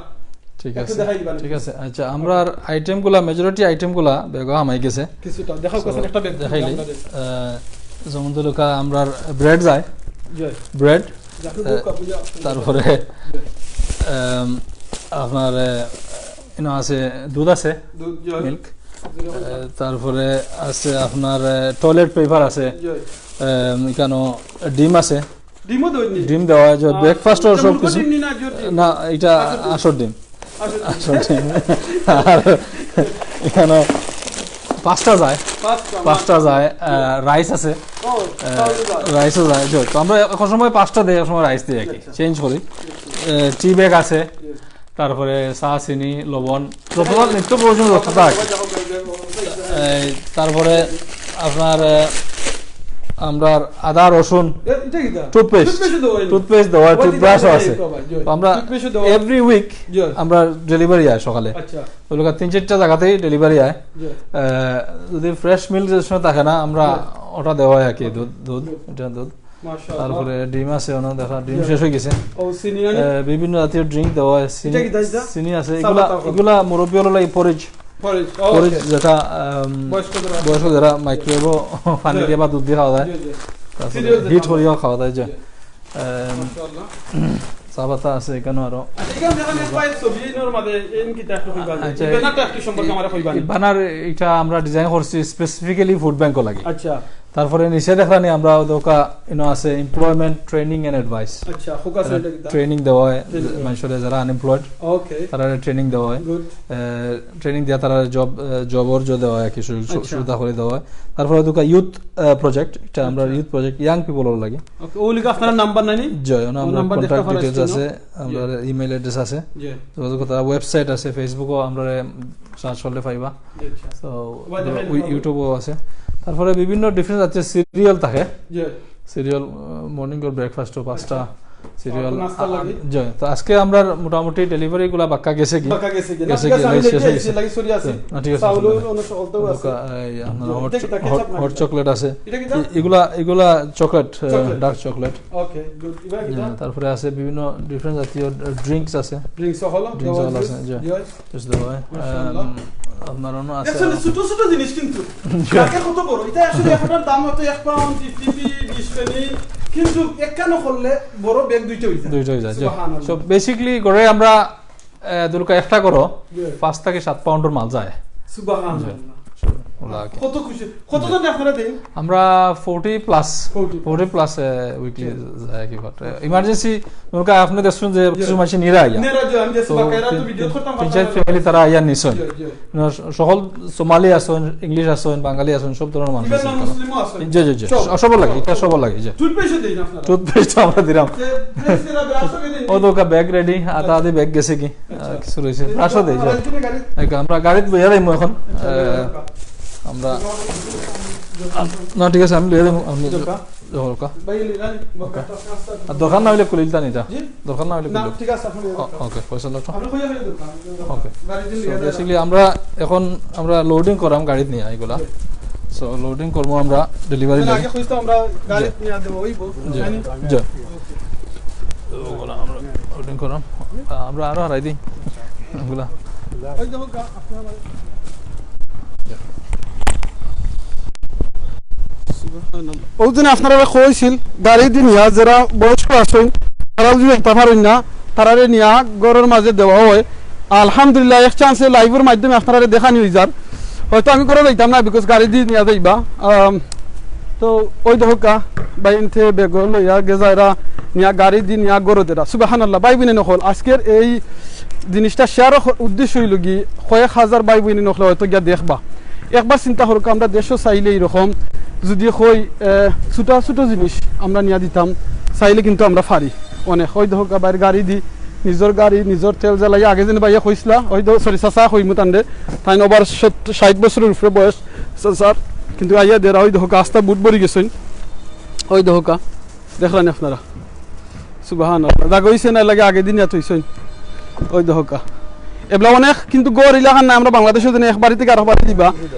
ঠিক একটু আছে, দেখাই দিবা না। ঠিক আছে। আচ্ছা, আমরার আইটেমগুলা, মেজরিটি আইটেমগুলা ব্যাগো হামাই গেছে। কিছুটা দেখাও, So, কাছে একটা ব্যাগ দেখাইলি। আপনাদের। আহ, যেমন ধরো কা-, আমরার ব্রেড যায়, জি। ব্রেড, যাকে আহ, বুক কাপুজা। তারপরে আম, আপনার আহ, ইনো আছে, দুধ আছে, দুধ, জি। মিল্ক, জি। তারপরে আছে আপনার টয়লেট পেপার আছে, জি। আম, এখানো ডিম আছে, ডিমও দই নি? ডিম দেওয়া হয় যে আহ, ব্রেকফাস্টর এটা সব মুরগির কিছু। ডিম নি না, জোর ডিম? না, এটা আচ্ছা, আসর ডিম। আসর ডিম। আসর ডিম। আর এখানো পাস্তা যায়, পাস্তা, পাস্তা যায়, রাইস আছে, ও, তাহলে যায়। রাইসও যায়। জি, তো আমরা এক সময় পাস্তা দেই, এক সময় রাইস দেই আর কি, আচ্ছা। চেঞ্জ করি। টি ব্যাগ আছে, তারপরে চা, চিনি, লবণ, যতটা নিত্য প্রয়োজন যতটা আর কি। এই, তারপরে আপনার আহ, আমরা আদা, রসুন, এ, এটা কিতা? টুথপেস্ট, টুথপেস্ট দেওয়া হয়নি। টুথপেস্ট দেওয়া হয়, ওই টুথব্রাশও দিকে আছে। বাবা, জি। তো আমরা টুথপেস্ট দেওয়া। এভরি উইক জি। আমরা ডেলিভারি হয় সকালে। আচ্ছা। ওগুলো তিন চারটা জায়গাতেই ডেলিভারি হয়। জি। আহ, যদি ফ্রেশ মিল্ক যে সময় থাকে না, আমরা ওটা দেওয়া হয় আর কি, দুধ, দুধ, এটা দুধ। মাশাআল্লাহ। তারপরে ডিম আছে, ওনো দেখা, ডিম জি। শেষ হয়ে গেছে। ও, চিনি আনি? আহ, বিভিন্ন জাতীয় ড্রিঙ্ক দেওয়া হয়, চিনি, এটা কি দেয় এটা? চিনি আছে, চা এগুলা, পাতা ওখানে। এগুলা মুরব্বী হলো লাগে পরিজ, পরিজ, ও, পরিজ ওকে। যেটা আম, বয়স্ক যারা আছে। বয়স্ক যারা মাইক্রোওয়েভও পানি জি। দিয়ে বা দুধ দিয়ে খাওয়া যায়, জি, জি। তারপরে সিরিয়াল হিট দেখা করিয়া হয়। খাওয়া যায় যে। জি। আম, মাশাআল্লাহ। চা পাতা আছে এখানে আরো। আচ্ছা, এখানে দেখা যায় ভাই ছবি ইনোর মাঝে এন কিতা একটু কইবা। আচ্ছা, এই ব্যানারটা একটু সম্পর্কে আমরা কইবা এই নি। ব্যানার এটা আমরা ডিজাইন করছি স্পেসিফিক্যালি ফুড ব্যাংকও লাগে। আচ্ছা, তারপরে নিচে দেখলানি আমরা দোকা ইনো আছে এমপ্লয়মেন্ট ট্রেনিং এন্ড অ্যাডভাইস। আচ্ছা, ফোকাস এটা কিতা? ট্রেনিং দেওয়া হয় জি, জি। মানুষের যারা আনএমপ্লয়েড, ওকে। তারা ট্রেনিং দেওয়া হয়। গুড। ট্রেনিং দিয়া তারা জব, জবর জো দেওয়া হয়, কিছু সু- আচ্ছা। সুবিধা করে দেওয়া হয়। তারপরে দোকা ইউথ প্রজেক্ট, এটা আমরা আচ্ছা। ইউথ প্রজেক্ট ইয়াং পিপলর লাগে। ওকে, ও লিখে আপনার নাম্বার নাই নি? জয়, ওনো ও আমরা নাম্বার দেখতে কন্ট্যাক্ট পারেন ডিটেলস screen-ও। আছে, আমরা ইমেইল অ্যাড্রেস আছে। জি। যোগাযোগ করতে, ওয়েবসাইট আছে, ফেসবুকও আমরা সার্চ করলে পাইবা। জি, আচ্ছা। তো ওবা দেখাই দিতে পারবো। ইউটিউবও আছে। তারপরে বিভিন্ন ডিফারেন্ট জাতীয় সিরিয়াল থাকে, জি। সিরিয়াল মর্নিং অর ব্রেকফাস্টও পাঁচটা সিরিয়াল, নাস্তা লাগে। জি। তো আজকে আমরা মোটামুটি ডেলিভারি গুলা বাক্কা গেছে কি? বাক্কা গেছে কি? না, গেছে ঠিক কি? আছে, আমি শেষ লেখে হয়ে আইছি, গেছে। লাগি সরি আছে। না, ঠিক আছে, চাউলও ঠিক আছে। অন্য সকল তো আছে। এই, আপনার জি, হট এটা কি? এটা হট- কেচাপ নাকি? হট চকলেট আছে। এটা কি? এ-, এগুলা, এগুলা chocolate, chocolate. Dark chocolate. Okay, good. এবার কি? হ্যাঁ, তারপরে আছে বিভিন্ন ডিফারেন্ট জাতীয় ড্রিঙ্কস আছে। ড্রিঙ্কস হলো, ড্রিঙ্কস হলো আছে, জি। জি। জুস দেওয়া হয়। মাশাআল্লাহ। আম, আপনার অন্য আছে। আসলে ছোট ছোট জিনিস কিন্তু। কাকে কত বড়? এটা আসলে একটার দাম হয়তো এক পাউন্ড, ফিফটি পি, বিশ পেনি। কিন্তু একখানো করলে বড় ব্যাগ দুইটা হয়ে যায়। দুইটা হয়ে যায়, জি। সুবহানাল্লাহ। So, বেসিক্যালি করে আমরা, আহ, দুলকা একটা করো, জি। পাঁচ থেকে সাত পাউন্ডর মাল যায়। সুবহানাল্লাহ। ওগুলা আর কি। কত খুশি। কতজন আপনারা দেন? আমরা forty plus, forty. Forty plus weekly যায় কি ঘটে। ইমার্জেন্সি, দুলকা আপনি দেখছেন যে কিছু মাসে নিরা আইয়া। নেরা যে আমি যে তো বাকায়রা তো তিন- ভিডিও করতাম, তিন চার ফ্যামিলি তারা আইয়া নিছইন। জি, জি। না, স-, সকল সোমালি আছইন, ইংলিশ আছইন, বাঙালি আছইন, সব ধরনের মানুষ ইভেন আছইন। নন মুসলিমও আছইন। জি, জি, জি। সব। সবর লাগে, এটা সবর লাগে, জি। টুথপেস্ট দেই না আপনারা? টুথপেস্ট আমরা দিলাম। যে ফ্রেশ এরা ব্রাশও দেই। ও দোকা ব্যাগ রেডি, আধা আধি ব্যাগ গেছে কি? আহ, কিছু রয়েছে। ব্রাশও দেই, জি। আর এখানে গাড়ি এক, আমরা গাড়িত বইয়া যাইমু এখন। আচ্ছা, আহ, গাড়ি। আমরা, না, ঠিক আছে, আমি লইয়া যাইমু, আপনি দোকা। দোকা। ভাই, লিলানি, বকা, রাস্তা। আর দরকার না হইলে কুলিলতা নিতা। জি? দরকার না হইলে না, কুলিল। ঠিক আছে, আপনি লইয়া যান। ওকে, পয়সা লটো। আপনি কইয়া হইলে দোকা। ওকে। গাড়ি দিন So, লিয়া যান। বেসিক্যালি আমরা এখন আমরা লোডিং করাম গাড়িত নিয়া এগুলা। So, লোডিং করমু আমরা ডেলিভারি তাহলে নিয়া। আগে কইতো আমরা গাড়ি নিয়া দেবো, ওই বউ, জি, জানি? জি। লোডিং করাম। আমরা আরো হারাই দিই এগুলা। ওই দেখো, গা-, আপনার আমার ওই দিন আপনারা কইছিল, গাড়ি দি নিয়া যারা বয়স্ক আছেন, তারা যদি যাইতা পারেন না, তারারে নিয়া ঘরর মাঝে দেওয়া হয়। আলহামদুলিল্লাহ, এক চান্সে লাইভর মাধ্যমে আপনারারে দেখানি হয়ে যার। হয়তো আমি ঘরো যাইতাম না, because গাড়ি দি নিয়া যাইবা। আম, তো ওই দেখো কা, ভাই ইনতে ব্যাগ লইয়া গেজাইরা নিয়া গাড়ি দি নিয়া ঘরো দেরা। সুবহানাল্লাহ, ভাই বইন অকল, আজকের এই জিনিসটা শেয়ার উদ্দেশ্য হইল কি, কয়েক হাজার ভাই বইন অকলে হয়তো গিয়া দেখবা। একবার চিন্তা করুক, আমরা দেশও চাইলে এরকম যদি কই, আহ, ছোটা ছোটো জিনিস আমরা নিয়া দিতাম, চাইলে কিন্তু আমরা পারি অনেক। ওই দেখো, বাইর গাড়ি দি, নিজর গাড়ি, নিজর তেল জ্বালাই, আগে যেন ভাইয়া কইসলা, ওই দেখো, সরি, চাচা কইমু তানরে, তাইন ওভার সত্তর, ষাট বছরর উপরে বয়স চাচার, কিন্তু আইয়া দেরা, ওই দেখো, আস্তা বুট ভরি গেছইন, ওই দেখো, দেখলেন আপনারা। সুবহানাল্লাহ, জাগা অইছে না, এর লাগি আগে দিন এত অইছে। ওই দেখো কা। এবলা অনেক কিন্তু ঘর ইলাখান নাই, আমরা বাংলাদেশো যেন এক বাড়ি থাকি আরো বাড়ি দিবা।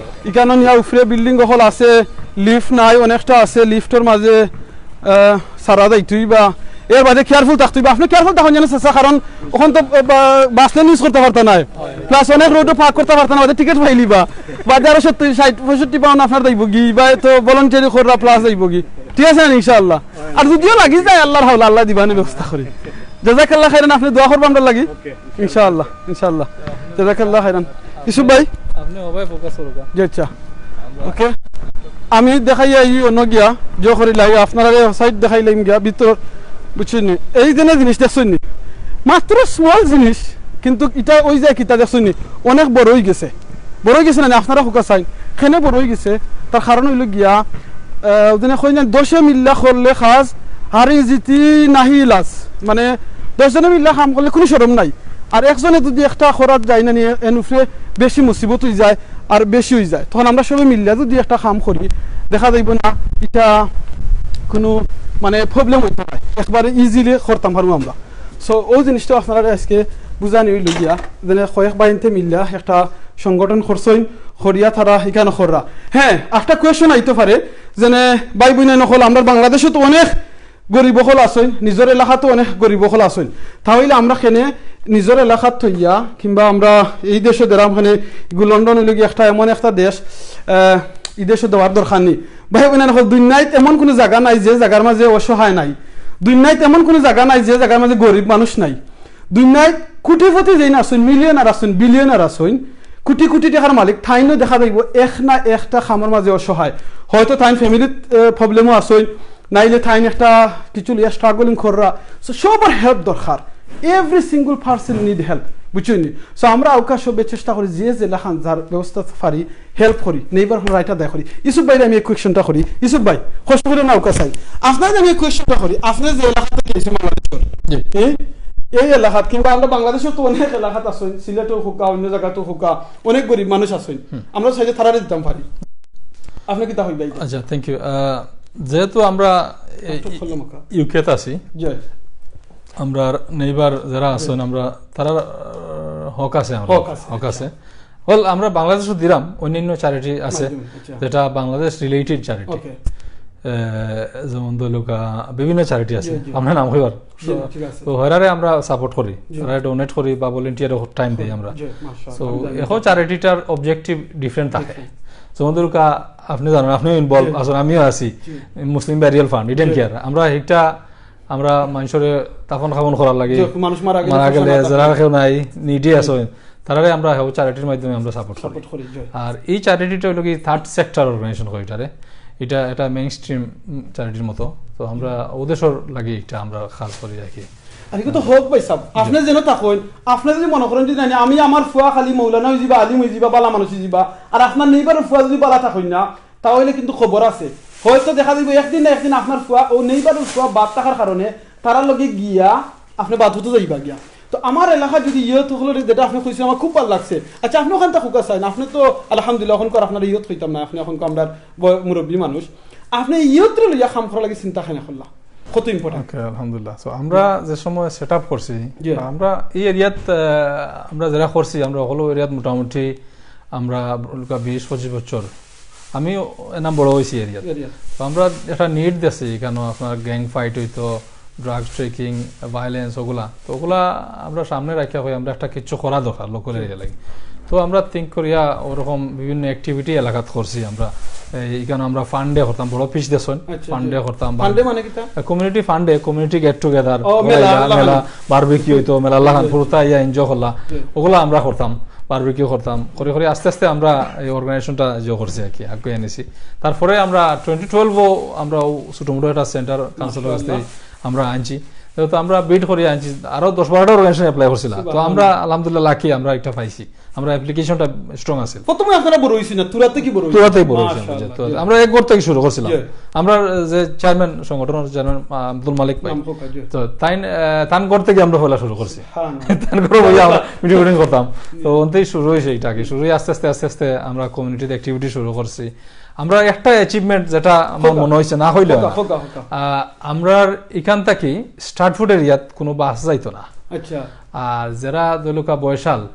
ইখানো নিয়া উপরে বিল্ডিং অকল আছে, লিফট নাই, অনেকটা আছে, লিফটর মাঝে, আহ, সারা যাইতে অইবা। এর বাদে কেয়ারফুল থাকতে অইবা। আপনে কেয়ারফুল থাকইন যেন চাচা, কারণ অখন তো, আহ, বা-, বাসলে ইউজ করতা পারতা নায়। প্লাস অনেক রোডও পার্ক করতা পারতা না, বাদে টিকিট পাইলিবা। বাদে আরো সত্তর, ষাইট, পঁয়ষট্টি পাউন্ড আপনার যাইবোগি, বা তো ভলান্টিয়ারি কররা প্লাস যাইবোগি। ঠিক আছে না, ইনশাআল্লাহ। আর যদিও লাগি যায়, আল্লাহর হাওলা, আল্লাহ দিবা নে ব্যবস্থা করি। জাযাকাল্লাহ খাইরান, আপনে দোয়া করবা আমরার লাগি। ইনশাআল্লাহ, ইনশাআল্লাহ। জাযাকাল্লাহ খাইরান। ইউসুফ ভাই? আপনে ও ভাই ফোকাস করুকা। জি, আচ্ছা। ওকে। আমি দেখাইয়া ই অন্য গিয়া, জো করি লাই, আপনারারে সাইড দেখাইলাম গিয়া, ভিতর, বুঝছইন নি? এই যেন জিনিস দেখছইন নি? মাত্র স্মল জিনিস, কিন্তু ইটা অই যায় কিতা দেখছইন নি? অনেক বড় অই গেছে। বড় অই গেছে না, আপনারা ফোকাস চাইন। কেনে বড় অই গেছে, তার কারণ অইলো গিয়া, আহ, যেন কই না, দশে মিল্লা করলে কাজ, হারি জিতি নাহি ইলাজ। মানে, দশ জনে মিল্লা কাম করলে কুনু শরম নাই। আর একজনে যুদি একটা করাত যায় না নি, এন উপরে বেশি মুসিবত অই যায়, আর বেশি অই যায়। তখন আমরা সবে মিল্লা যুদি একটা কাম করি, দেখা যাইবো না ইটা কুনু, মানে, প্রবলেম অইতো নায়, একবারে ইজিলি করতাম পারমু আমরা। So, অউ জিনিসটা আপনারারে আইজকে বুঝানি অইলো গিয়া, যেন কয়েক ভাইন্তে মিল্লা একটা সংগঠন করছইন, করিয়া তারা ইখান কররা। হ্যাঁ, একটা কোয়েশন আইতো পারে, যেন ভাই বইনাইন অকল, আমরার বাংলাদেশো তো অনেক গরিব অকল আছইন, নিজর এলাকাত তো অনেক গরিব অকল আছইন, তা অইলে আমরা কেনে নিজর এলাকাত থইয়া, কিংবা আমরা ই দেশো দেরাম কেনে, ইগু লন্ডন অইলো গিয়া একটা এমন একটা দেশ, আহ, ই দেশো দেওয়ার দরকার নি। ভাই বইনাইন অকল, দুনিয়াত এমন কুনু জাগা নাই যে জাগার মাঝে অসহায় নাই, দুনিয়াত এমন কুনু জাগা নাই যে জাগার মাঝে গরিব মানুষ নাই। দুনিয়াত কোটিপতি যেইন আছইন, মিলিয়নার আছইন, বিলিয়নার আছইন, কোটি কোটি টেকার মালিক, তাইনও দেখা যাইবো এক না একটা কামর মাঝে অসহায়। হয়তো তাইন ফ্যামিলিত, আহ, প্রবলেমও আছইন, নাইলে তাইন একটা কিছু লইয়া স্ট্রাগলিং কররা। So, সবর হেল্প দরকার। Every single person need help, বুঝছইন নি? So, আমরা অউকা সবে চেষ্টা করি যে যেলাখান যার ব্যবস্থা পারি, হেল্প করি, নেইবার অকলর রাইট আদায় করি। ইউসুফ ভাইরে আমি এই কোয়েশনটা করি। ইউসুফ ভাই, কষ্ট করি না অউকা চাই। আপনারে আমি এই কোয়েশনটা করি, আপনে যে এলাকা থাকি আইছইন বাংলাদেশর, জি। এই, এই এলাকাত কিংবা আমরা বাংলাদেশো তো অনেক এলাকাত আছইন, সিলেটো অউকা, অন্য জাগাত অউকা, অনেক গরিব মানুষ আছইন। আমরা চাইলে তারারে দিতাম পারি। আপনে কিতা কইবা ইটা? আচ্ছা, থ্যাংক ইউ। আহ, যেহেতু আমরা এই একটু খোলা মুখা। ইউকেত আছি, জি। আমরার নেইবার যেরা আছইন, আমরা তারার, আহ, হক আছে, আমরা হক আছে, হক আছে। ওয়েল, আমরা বাংলাদেশো দিরাম, অন্যান্য চ্যারিটি আছে, মাধ্যমে, আচ্ছা। যেটা বাংলাদেশ রিলেটেড চ্যারিটি। ওকে। এ, যেমন ধরুকা বিভিন্ন চ্যারিটি আছে, জি, জি। আমরা নাম কইবার। জি, ঠিক আছে। তো হেরারে আমরা সাপোর্ট করি, জি। হেরারে ডোনেট করি বা ভলান্টিয়ার টাইম দেই আমরা। জি, মাশাআল্লাহ, তো আলহামদুলিল্লাহ। এখন চ্যারিটিটার অবজেক্টিভ ডিফারেন্ট থাকে। ডিফারেন্ট। যেমন ধরুকা, আপনে জানইন, আপনেও ইনভলভ জি। আছইন, আমিও আছি, জি। মুসলিম ব্যারিয়াল ফান্ড, ইডেন জি। কেয়ার। আমরা একটা আমরা মানষরে দাফন কাফন করার লাগি, জি, মানুষ মারা গেলে মারা গেলে, যারা কেউ নাই, নিডি আছইন, তারারে আমরা হেউ চ্যারিটির মাধ্যমে আমরা সাপোর্ট করি। সাপোর্ট করি, জি। আর এই চ্যারিটিটা অইলো কি থার্ড সেক্টর অর্গানাইজেশন কয় ইটারে। ইটা একটা মেইনস্ট্রিম চ্যারিটির মতো। তো আমরা অউ দেশর লাগি ইটা আমরা কাজ করি আর কি। আর ইগু তো হক ভাই সাব, আপনে যেন থাকইন, আপনে যুদি মনে করইন যে, "না, না, আমি আমার ফুয়া খালি মৌলানা অইযিবা, আলিম অইযিবা, বালা মানুষ অইযিবা, আর আপনার নেইবারর ফুয়া যুদি বালা থাকইন না, তা অইলে কিন্তু খবর আছে।" হয়তো দেখা যাইবো একদিন না একদিন আপনার ফুয়া, অউ নেইবারর ফুয়া বাদ থাকার কারণে তারার লগে গিয়া আপনে বাদ অইতো যাইবা গিয়া। তো আমার এলাকাত যুদি ইয়ুথ অকলরে, যেটা আপনে কইছইন, আমার খুব ভালা লাগছে। আচ্ছা, আপনে অখানতা কউক্কা চাইন, আপনে তো আলহামদুলিল্লাহ অখনকার আপনারে ইয়ুথ কইতাম না, আপনে অখনকার ব-, মুরব্বি মানুষ, আপনে ইয়ুথরে লইয়া কাম করার লাগি চিন্তা কেনে করলা? কত ইম্পর্টেন্ট। ওকে, আলহামদুলিল্লাহ। So, আমরা যে সময় সেট আপ করছি, জি। আমরা এই এরিয়াত, আহ, আমরা যেরা করছি, আমরা হকল এরিয়াত মোটামুটি আমরা বিশ পঁচিশ বছর, আমি এনাম বড় অইছি এরিয়াত। এরিয়াত। তো আমরা একটা নিড দেখছি, কেন আপনার গ্যাং ফাইট অইতো, ড্রাগস ট্রেকিং, ভায়োলেন্স, ওগুলা। তো ওগুলা আমরা সামনে রাখিয়া কই, আমরা একটা কিছু করা দরকার লোকাল এরিয়া লাগি। তো আমরা থিঙ্ক করিয়া ওরকম বিভিন্ন অ্যাক্টিভিটি এলাকাত করছি আমরা। এই, এখানে আমরা ফান্ডে করতাম, বড় পিচ দেশন, আচ্ছা, ফান্ডে জি। করতাম। ফান্ডে মানে কিতা? কমিউনিটি ফান্ডে, কমিউনিটি গেট টুগেদার, ও, মেলা, মেলা, লাখান। বারবিকিউ অইতো, মেলা লাখান, জি। ফুরতা ইয়া এনজয় করলা। জি। ওগুলা আমরা করতাম, বারবিকিউ করতাম। করি করি আস্তে আস্তে আমরা এই অর্গানাইজেশনটা যে করছি আর কি, আগুয়াই আনিছি। তারপরে আমরা টোয়েন্টি টুয়েলভও আমরা ও ছোটো মোটো একটা সেন্টার কাউন্সিলর কাছ থেকে মাশাআল্লাহ। আমরা আনছি। তো আমরা বিড করি আনছি, আরো দশ বারোটা অর্গানাইজেশন অ্যাপ্লাই করছিল। তো সুবহানাল্লাহ। আমরা আলহামদুলিল্লাহ লাকি, আমরা একটা পাইছি। আমরা অ্যাপ্লিকেশনটা স্ট্রং আছে। প্রথমে আপনারা বড় অইছি না, তুরাতে কি বড় অইছি? তুরাতেই বড় অইছি আমরা, মাশাআল্লাহ, যে, তুরাতে। জি। আমরা এক ঘর থেকে শুরু করছিলাম। জি। আমরা যে চেয়ারম্যান, সংগঠনের চেয়ারম্যান, আহ, আব্দুল মালিক ভাই। নাম হোক, জি। তো তাইন, আহ, তান ঘর থেকে আমরা পয়লা শুরু করছি। হ্যাঁ। তান ঘরে বইয়া আমরা মিটিং ফিটিং করতাম। তো অন্তেই শুরু অইছে ইটা কি। শুরু অই আস্তে আস্তে, আস্তে আস্তে আমরা কমিউনিটিতে অ্যাক্টিভিটি শুরু করছি। আমরা একটা অ্যাচিভমেন্ট যেটা আমার হোকা। মনে হইছে না হইলেও হোকা, না। হোকা, হোকা। আহ, আমরার এখান থাকি স্ট্রাটফোর্ড এরিয়াত কোনো বাস যাইতো না। আচ্ছা। আর যারা ধরুকা বয়সাল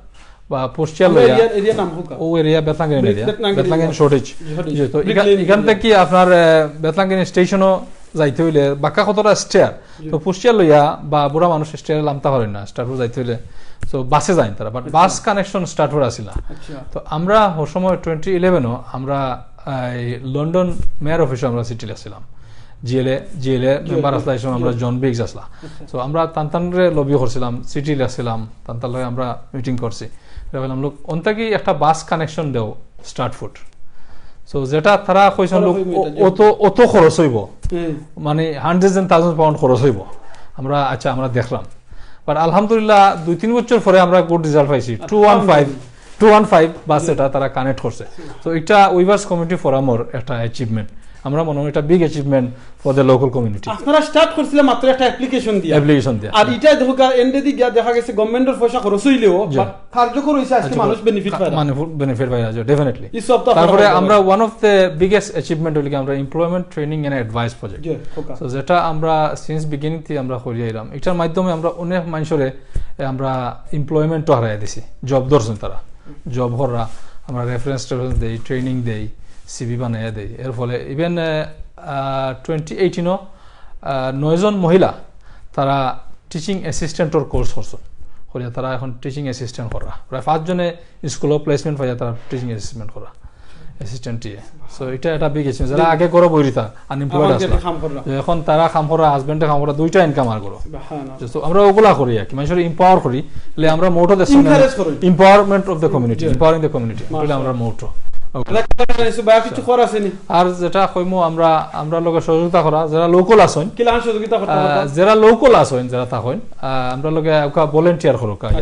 বা পশ্চিয়াল আমরা লইয়া এরিয়া, এরিয়া নাম হোকা। ও এরিয়া বেতলাঙ্গিন বে-, এরিয়া, বেতলাঙ্গিন বেতলাঙ্গিন এরিয়া। শর্টেজ। শর্টেজ। জি, তো ব্রিক এখান লেন এখান এরিয়া। থেকে আপনার আহ, বেতলাঙ্গিন স্টেশনও যাইতে হইলে বাক্কা কতটা স্টেয়ার, জি। তো পশ্চিয়াল লইয়া বা বুড়া মানুষ স্টেয়ারে লামতা পারেন না, স্ট্রাটফোর্ড যাইতে হইলে। তো বাসে যাইন তারা, বাট আচ্ছা। বাস কানেকশন স্ট্রাটফোর্ড আসিলা। আচ্ছা। তো আমরা ও সময় টোয়েন্টি ইলেভেনও আমরা এই লন্ডন মেয়র অফিসে আমরা চিঠি লেখছিলাম, জিএলএ জিএলএ মেম্বার আসলা, এই সময় আমরা জন বিগস আসলা। আচ্ছা। তো আমরা তান্তানরে লবি করছিলাম, চিঠি লেখছিলাম, তান্তান লগে আমরা মিটিং করছি। এটা বললাম, "লোক, অন্তাকি একটা বাস কানেকশন দেও স্ট্রাটফোর্ড।" তো যেটা তারা কইছেন, তারা "লোক, কইবে অ- এটা যে- অত অত খরচ হইব, হুম। মানে হান্ড্রেড এন্ড থাউজেন্ড পাউন্ড খরচ হইব।" আমরা, আচ্ছা, আমরা দেখলাম, বাট আলহামদুলিল্লাহ দুই তিন বছর পরে আমরা গুড রেজাল্ট পাইছি। Two one five two one five বাস এটা তারা কানেক্ট করছে। তো এটা উইভার্স কমিউনিটি ফোরামর একটা অ্যাচিভমেন্ট, আমরা মনে হয় এটা big achievement for the local community. আপনারা স্টার্ট করছিলেন মাত্র একটা অ্যাপ্লিকেশন দিয়া। অ্যাপ্লিকেশন দিয়া। আর এটা দেখো, এন্ডেদি গিয়া দেখা গেছে গভর্নমেন্টর পয়সা খরচ হইলেও জি। বা কার্যকর হইছে, আজকে মানুষ বেনিফিট পায় না। মানে বেনিফিট পায় না, ডেফিনেটলি। এই সব তো আপনারা তারপরে বলতে আমরা পারেন। One of the biggest achievement হইলে কি আমরা employment training and advice project. জি, ওকে। তো যেটা আমরা সিন্স বিগিনিং থেকে আমরা করি আইলাম, এটার মাধ্যমে আমরা অনেক মানুষরে এ, আমরা এমপ্লয়মেন্টও হারাই দিছি, জব ধরছেন তারা, জব হররা, আমরা রেফারেন্স টেফারেন্স দেই, ট্রেনিং দেই, সিভি বানাইয়া দেই। এর ফলে ইভেন টোয়েন্টি এইটিনও নয়জন মহিলা তারা টিচিং অ্যাসিস্ট্যান্টর কোর্স করছেন, করিয়া তারা এখন টিচিং অ্যাসিস্ট্যান্ট করা, প্রায় পাঁচজনে স্কুলও প্লেসমেন্ট পাইয়া তারা টিচিং অ্যাসিস্ট্যান্ট করা, অ্যাসিস্ট্যান্ট টিএ। সো এটা একটা বিগ অ্যাচিভমেন্ট। যারা আগে ঘরো বই রইতা আনএমপ্লয়েড এখন আসলা, যেটা কাম কররা। এখন তারা কাম করা, হাজবেন্ডে কাম করা, দুইটা ইনকাম আর করো। সুবহানাল্লাহ। তো আমরা ওগুলা করি আর কি, মানুষের এমপাওয়ার করি, তাহলে আমরা মোটো দেশ Encourage করি। Empowerment of the community, G. Empowering the community, মাশাআল্লাহ। আমরা মোটো। ইসু ভাই, আর কিছু করা আছেনি? আর যেটা কইমু, আমরা আমরা লগে সহযোগিতা করা, যারা লোকাল আছেন, কি লাগান সহযোগিতা করতে আহ, পারবা? যারা লোকাল আছেন, যারা থাকেন, আহ, আমরা লগে একটা ভলেন্টিয়ার করো কাজ।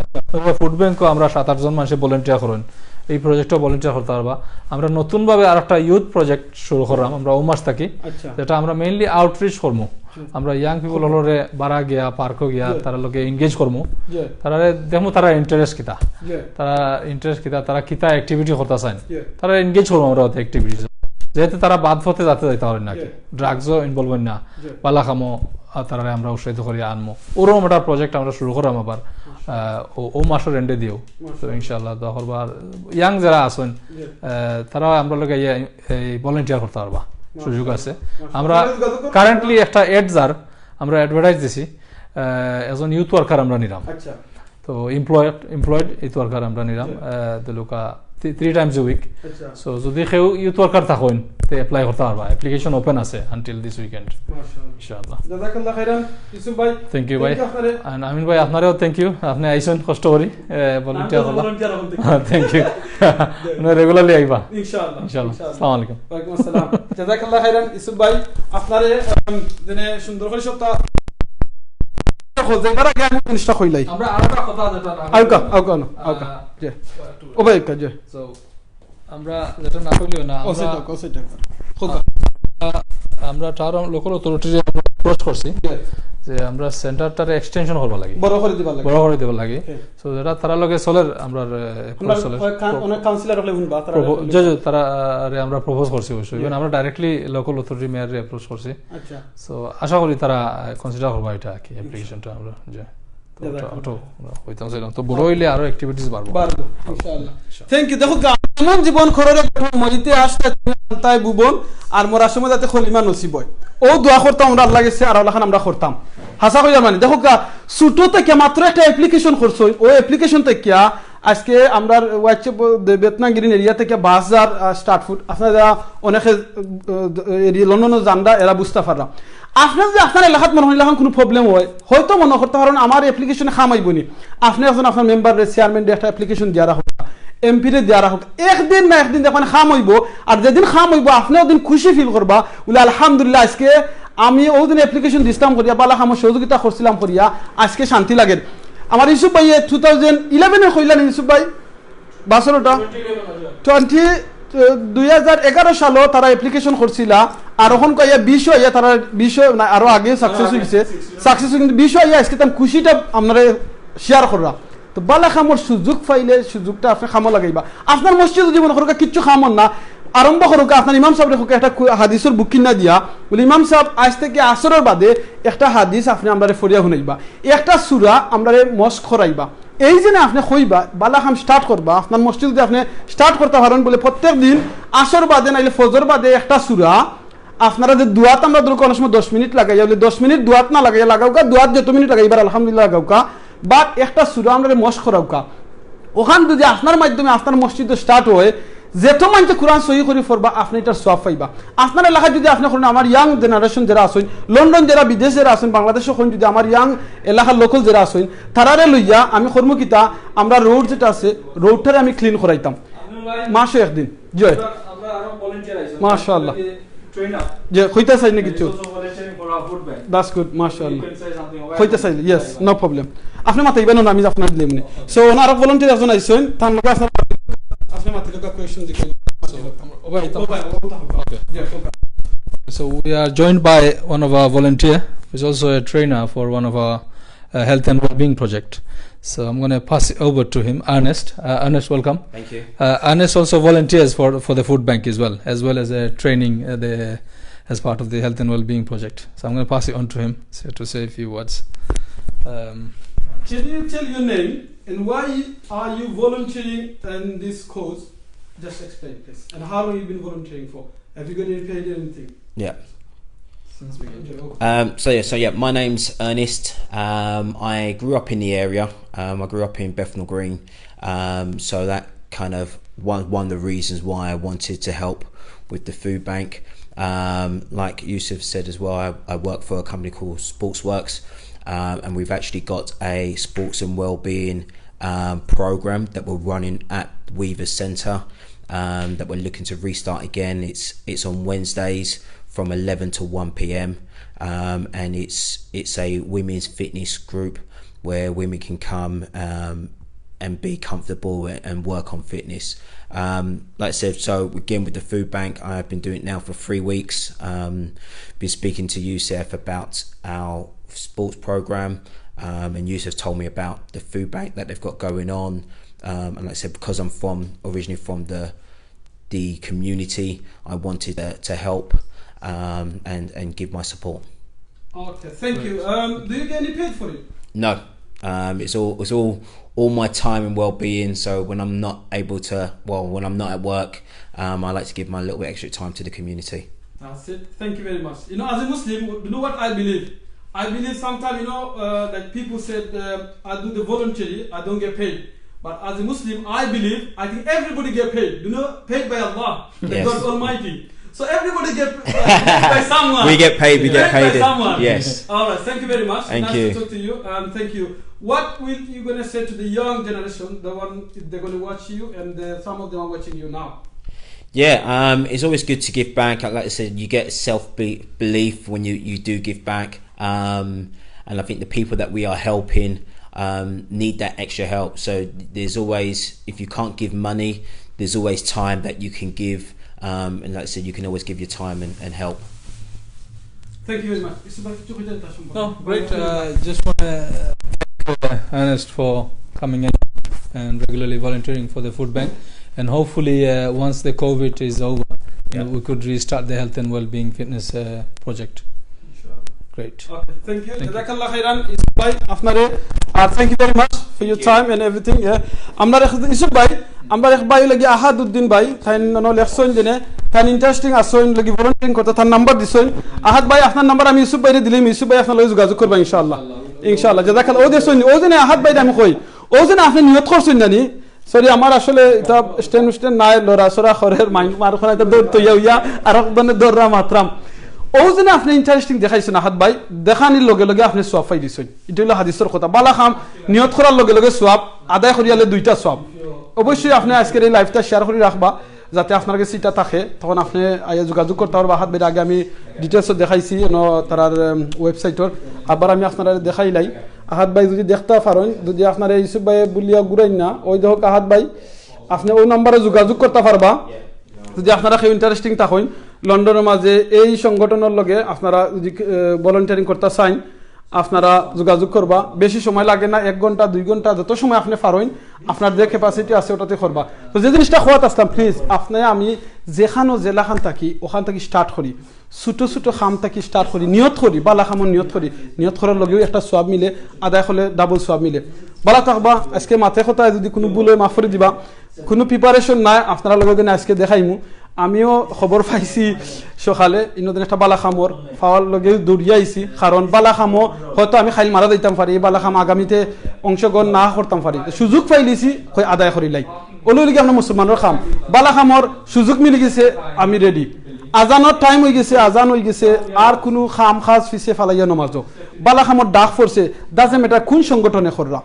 ফুড ব্যাংকও আমরা সাত আট জন মানুষে ভলেন্টিয়ার করেন, এই প্রজেক্টও ভলেন্টিয়ার করতে পারবা। আমরা নতুনভাবে আর একটা ইউথ প্রজেক্ট শুরু করলাম আমরা ও মাস থাকি, আচ্ছা। যেটা আমরা মেইনলি আউটরিচ করবো। আমরা ইয়াং পিপল হলরে বারা গিয়া, পার্কও গিয়া, জি। তারা লগে এনগেজ করবো। জি। তারা দেখমু তারা ইন্টারেস্ট কিতা, জি। তারা ইন্টারেস্ট কিতা, তারা কিতা অ্যাক্টিভিটি করতে চান, জি। তারা এনগেজ করবো আমরা অত অ্যাক্টিভিটিস। যেহেতু তারা বাদ পথে যাতে যাইতে পারেন না কি, জি। ড্রাগসও ইনভলভ হইন না, জি। বালা কামও, আহ, তারারে আমরা উৎসাহিত করি আনমু। ওরকম একটা প্রজেক্ট আমরা শুরু করলাম আবার, আহ, ও, ও মাসের এন্ডে দিও। তো ইনশাআল্লাহ দোয়া করবো। আর ইয়াং যারা আছেন, জি। আহ, তারা আমরা লগে ইয়ে, এই ভলেন্টিয়ার করতে পারবা, সুযোগ আছে। মাশাআল্লাহ। আমরা তাহলে যোগাযোগ করতে কারেন্টলি একটা এড যার আমরা অ্যাডভার্টাইজ দিছি, আহ, একজন ইউথ ওয়ার্কার আমরা নিলাম। আচ্ছা। তো এমপ্লয়েড এমপ্লয়েড ইউথ ওয়ার্কার আমরা নিলাম, জি। আহ, দিলুকা থ্রি টাইমস এ উইক। আচ্ছা। সো যদি কেউ ইউথ ওয়ার্কার থাকেন, তে অ্যাপ্লাই করতে পারবা, অ্যাপ্লিকেশন ওপেন আছে আনটিল দিস উইকেন্ড। মাশাআল্লাহ। ইনশাআল্লাহ। জাযাকাল্লাহ খাইরান, ইসু ভাই। থ্যাংক ইউ ভাই। Thank you আপনারে। And আমিন ভাই, আপনারেও থ্যাংক ইউ, আপনি আইছেন কষ্ট করি, আহ, ভলেন্টিয়ার আমি তো করলাম। ভলেন্টিয়ার এখন থেকে। Thank you. আপনি রেগুলারলি আইবা। ইনশাআল্লাহ, ইনশাআল্লাহ। ইনশাআল্লাহ। আসসালামু আলাইকুম। ওয়ালাইকুম আসসালাম। জাযাকাল্লাহ খাইরান, ইসু ভাই, আপনারে, আম, জেনে সুন্দর করে সবটা দেখো, যেবার আগে আমি জিনিসটা কইলাই। আমরা আরেকটা কথা যেটা না আউকা, আউকা, আনো, আউকা। আহ, জি। ও ভাই, আউকা, জি। So, আমরা যেটা না করলেও না, ও, আমরা, সেটা, ও, সেটা কর। হোক। আমরা টাউন লোকাল অথরিটিরে অ্যাপ্রোচ করছি জি। যে আমরা সেন্টারটারে এক্সটেনশন করবা লাগি, বড় করে দিবার লাগে। বড় করে দেবার লাগি। হ্যাঁ। তো যেটা তারা লগে চলের, আমরা আমরা কয়েক কান-, অনেক কাউন্সিলর হলে শুনবা, তারা প্রপো-, হলে যে, যে, তারা, আহ, রে আমরা প্রপোজ করছি অবশ্যই। Even আমরা ডাইরেক্টলি লোকাল অথরিটি মেয়ররে অ্যাপ্রোচ করছি। আচ্ছা। So, আশা করি তারা, আহ, কনসিডার করবা এটা আর কি, অ্যাপ্লিকেশনটা আমরা, যে। তো ওটা, ওটা আমরা হইতাম চাইলাম। তো বড় হইলে আরো অ্যাক্টিভিটিস বাড়বো। বাড়বো, ইনশাআল্লাহ। Thank you। দেখো, গা-, এমন জীবন খররে মরিতে আসতে তুমি আনতায় ভুবন, আর মরার সময় যাতে খলিমা নসিব হয়। ও দোয়া করতাম আমরা আল্লাহ গেছে, আর আল্লাহ খান আমরা করতাম। হাসা কইয়া মানে, দেখো গা, ছোট থেকে মাত্র একটা অ্যাপ্লিকেশন করছো, ওই অ্যাপ্লিকেশন থেকে আজকে আমরা ওয়াইচে ব-, দে-, বেতনা গ্রিন এরিয়া থেকে বাস যার, আহ, স্টার্ট ফুড, আপনারা যারা অনেকে, আহ, এরিয়া লন্ডনও জানরা, এরা বুঝতে পাররা। আপনার যে আপনার এলাকাত মনে হয় এলাকাত কোনো প্রবলেম হয়, হয়তো মনে করতে পারেন আমার অ্যাপ্লিকেশনে কাম আইব নি। আপনি একজন আপনার মেম্বাররে, চেয়ারম্যানরে একটা অ্যাপ্লিকেশন দিয়া রাখুক, এমপিরে দিয়া রাখুক, একদিন না একদিন দেখবেন কাম হইব। আর যেদিন কাম হইব, আপনি ওদিন খুশি ফিল করবা, বলে, "আলহামদুলিল্লাহ, আজকে আমি ওদিন অ্যাপ্লিকেশন দিছিলাম করিয়া, বালা কামো সহযোগিতা করছিলাম করিয়া, আজকে শান্তি লাগে।" আমার ইউসুফ ভাইয়ে টু থাউজেন্ড ইলেভেনে কইলেন ইউসুফ ভাই, বাসরোটা টোয়েন্টি, দুই হাজার এগারো সালো তারা অ্যাপ্লিকেশন করছিলা, আর এখন কইয়া বিশও আইয়া তারা বিশও না, আরো আগে সাকসেস হয়ে গেছে। সাকসেস হয়ে কিন্তু বিশও আইয়া আজকে তার খুশিটা আপনারা শেয়ার কররা। তো বালা কামর সুযোগ পাইলে সুযোগটা আপনি কামো লাগাইবা। আপনার মসজিদ যদি মনে করো কিচ্ছু কামর না, আরম্ভ করুক, আপনার ইমাম সাহেবরে কউক্কা একটা কু-, হাদিসর বুক কিনা দিয়া, বলে, "ইমাম সাহেব, আইজ থাকি আসরর বাদে একটা হাদিস আপনে আমরারে পড়িয়া হুনাইবা, একটা সূরা আমরারে মশক করাইবা।" এই যে না আপনে কইবা, বালা কাম start করবা, আপনার মসজিদ যদি আপনে start করতা পারইন, বলে, প্রত্যেক দিন আসর বাদে নাইলে ফজর বাদে একটা সূরা, আপনারা যে দোয়াত আমরা ধরুক অনেক সময় দশ মিনিট লাগাইয়া, বলে, দশ মিনিট দোয়াত না লাগাইয়া লাগাউক্কা, দোয়াত যত মিনিট লাগাইবার আলহামদুলিল্লাহ লাগাউক্কা, but একটা সূরা আমরারে মশক করাউক্কা। অখান যদি আপনার মাধ্যমে আপনার মসজিদো start অয়, যেত মানষে কোরআন সহি করি পড়বা, আপনে ইটার সওয়াব পাইবা। আপনার এলাকাত যদি আপনে করইন, আমার young generation যেরা আছইন, লন্ডন যেরা, বিদেশ যেরা আছইন, বাংলাদেশো করইন, যদি আমার young এলাকার local যেরা আছইন, তারারে লইয়া আমি করমু কিতা, আমরা road যেটা আছে, roadটারে আমি clean করাইতাম মাসো একদিন। জি অয়। আমরা আরো volunteer আইছে। মাশাআল্লাহ। Trainer। জি, কইতা চাইন নি কিছু? He's also volunteering for our food bank। That's good, মাশাআল্লাহ। You can say something about কইতা চাইলে, yes, no problem। আপনে মাতিবা না, আমি আপনারে দিলাম নি। So, অনো আরো volunteer একজন আইছইন, তার লগে আপনার, আপনে মাতিলে একটা question জিজ্ঞাসা করুন। Okay. So we are joined by one of our volunteer, who is also a trainer for one of our uh, health and well-being project. So I'm going to pass it over to him, Ernest. Uh, Ernest, welcome. Thank you. Uh, Ernest also volunteers for, for the food bank as well, as well as a training uh, the, as part of the health and well-being project. So I'm going to pass it on to him so to say a few words. Um, Can you tell your name and why are you volunteering in this cause? Just explain, please. And how long you been volunteering for? Have you got any paid anything? Yeah. Since we enjoy. Um, so yeah, so yeah, my name's Ernest. Um, I grew up in the area. Um, I grew up in Bethnal Green. Um, so that kind of one, one of the reasons why I wanted to help with the food bank. Um, like Yusuf said as well, I, I work for a company called Sportsworks, um, and we've actually got a sports and wellbeing um, program that we're running at Weaver Centre, um, that we're looking to restart again. It's it's on Wednesdays from eleven to one p.m. Um, and it's it's a women's fitness group where women can come um, and be comfortable and work on fitness. Um, like I said, so again with the food bank, I've been doing it now for three weeks. Um, been speaking to Yusuf about our sports program, um, and Yusuf told me about the food bank that they've got going on. Um, and like I said, because I'm from originally from the the community, I wanted to, to help um, and and give my support. Okay, thank you. Um, do you get any paid for it? No, um, it's all it's all all my time and well-being. So when I'm not able to, well, when I'm not at work, um, I like to give my little bit extra time to the community. That's it. Thank you very much. You know, as a Muslim, you know what I believe? I believe sometimes, you know, uh, like people said, uh, I do the voluntary, I don't get paid. But as a Muslim, I believe, I think everybody get paid. You know, paid by Allah, the Yes. God Almighty. So everybody get paid by someone. We get paid, we get Paid by paid. someone. Yes. All right, thank you very much. Thank Nice you. to talk to you. Um, thank you. What will you gonna say to the young generation, the one they're gonna watch you, and uh, some of them are watching you now? Yeah, um, it's always good to give back. Like I said, you get self be- belief when you, you do give back. Um, and I think the people that we are helping um, need that extra help. So there's always, if you can't give money, there's always time that you can give. Um, and like I said, you can always give your time and, and help. Thank you very much. It's about two hundred thousand. No, great. Uh, just want to uh, thank uh, Ernest for coming in and regularly volunteering for the food bank. And hopefully, uh, once the COVID is over, you know, Yeah. we could restart the health and well-being fitness uh, project. Inshallah. Great. Okay, thank you. Thank you. Jazakallah khairan, Yusuf ভাই, আপনারে, আর thank you very much for your Thank you. time and everything. Yeah. আমরা এক, ইউসুফ ভাই, আমরা এক ভাই লাগি আহাদ উদ্দিন ভাই, তাইন নন লেখছইন যেনে, তাইন interesting আছইন লাগি volunteering করতে, তান number দিছইন। আহাদ ভাই, আপনার number আমি ইউসুফ ভাইরে দিলাম, ইউসুফ ভাই আপনার লগে যোগাযোগ করবা ইনশাআল্লাহ। ইনশাআল্লাহ, জাযাকাল্লাহ। ও দেখছইন, ও যেনে আহাদ ভাইরে আমি কই, ও যেনে আপনে নিয়ত করছইন নানি, Sorry, আমার আসলে ইতা stand উস্ট্যান্ড নাই, লড়াচড়া করের, মাইন মার করা, ইতা দৌড় তৈয়া হইয়া, আর এক ধরনের দৌড়রা মাতরাম। ও যেনে আপনে interesting দেখাইছইন আহাদ ভাই, দেখানির লগে লগে আপনে সওয়াব পাই দিছইন। ইটা অইলো হাদিসর কথা। বালা কাম নিয়ত করার লগে লগে সওয়াব, আদায় করিয়ালে দুইটা সওয়াব। অবশ্যই আপনে আজকের এই liveটা share করি রাখবা, যাতে আপনার গেছে ইটা থাকে। তখন আপনে আইয়া যোগাযোগ করতা পারবা। আহাদ ভাইরে আগে আমি details দেখাইছি, এনো তারার, উম, websiteর। আবার আমি আপনারে দেখাইলাই। আহাদ ভাই যদি দেখতা পারইন, যদি আপনারে ইউসুফ ভাইয়ে বুলিয়া ঘুরাইন না, ওই দেখউক্কা আহাদ ভাই, আপনে ওই numberও যোগাযোগ করতা পারবা। যদি আপনারা কেউ interesting থাকইন, লন্ডনর মাঝে এই সংগঠনর লগে আপনারা যদি, আহ, volunteering করতা চাইন, আপনারা যোগাযোগ করবা, বেশি সময় লাগে না, এক ঘন্টা, দুই ঘন্টা, যত সময় আপনে পারইন, আপনার যে capacity আছে ওটাতে করবা। তো যে জিনিসটা কওয়াত আসলাম, please, আপনে আমি যেখানো যেলাখান থাকি, ওখান থাকি start করি, ছোট ছোট কাম থাকি start করি, নিয়ত করি, বালা কামর নিয়ত করি, নিয়ত করার লগেও একটা সওয়াব মিলে, আদায় করলে double সওয়াব মিলে। বালা থাকবা, আজকে মাতে কথায় যদি কুনু ভুল অয় মাফ করি দিবা, কুনু preparation নাই, আপনারার লগে দিন আজকে দেখাইমু। আমিও খবর পাইছি সকালে, ইনোদিন একটা বালা কামর, পাওয়ার লগে দৌড়িয়া আইছি, কারণ বালা কামো হয়তো আমি খাইল মারা যাইতাম পারি, এই বালা কাম আগামীতে অংশগ্রহণ না করতাম পারি, তো সুযোগ পাইলিছি, কই আদায় করিলাই। ওলো লিগে আমরা মুসলমানর কাম, বালা কামর সুযোগ মিলি গেছে, আমি ready। আজানর time অই গেছে, আজান অই গেছে, আর কুনু কাম কাজ পিছে ফালাইয়া নমাজো। বালা কামর ডাক পড়ছে, doesn't matter কুন সংগঠনে কররা।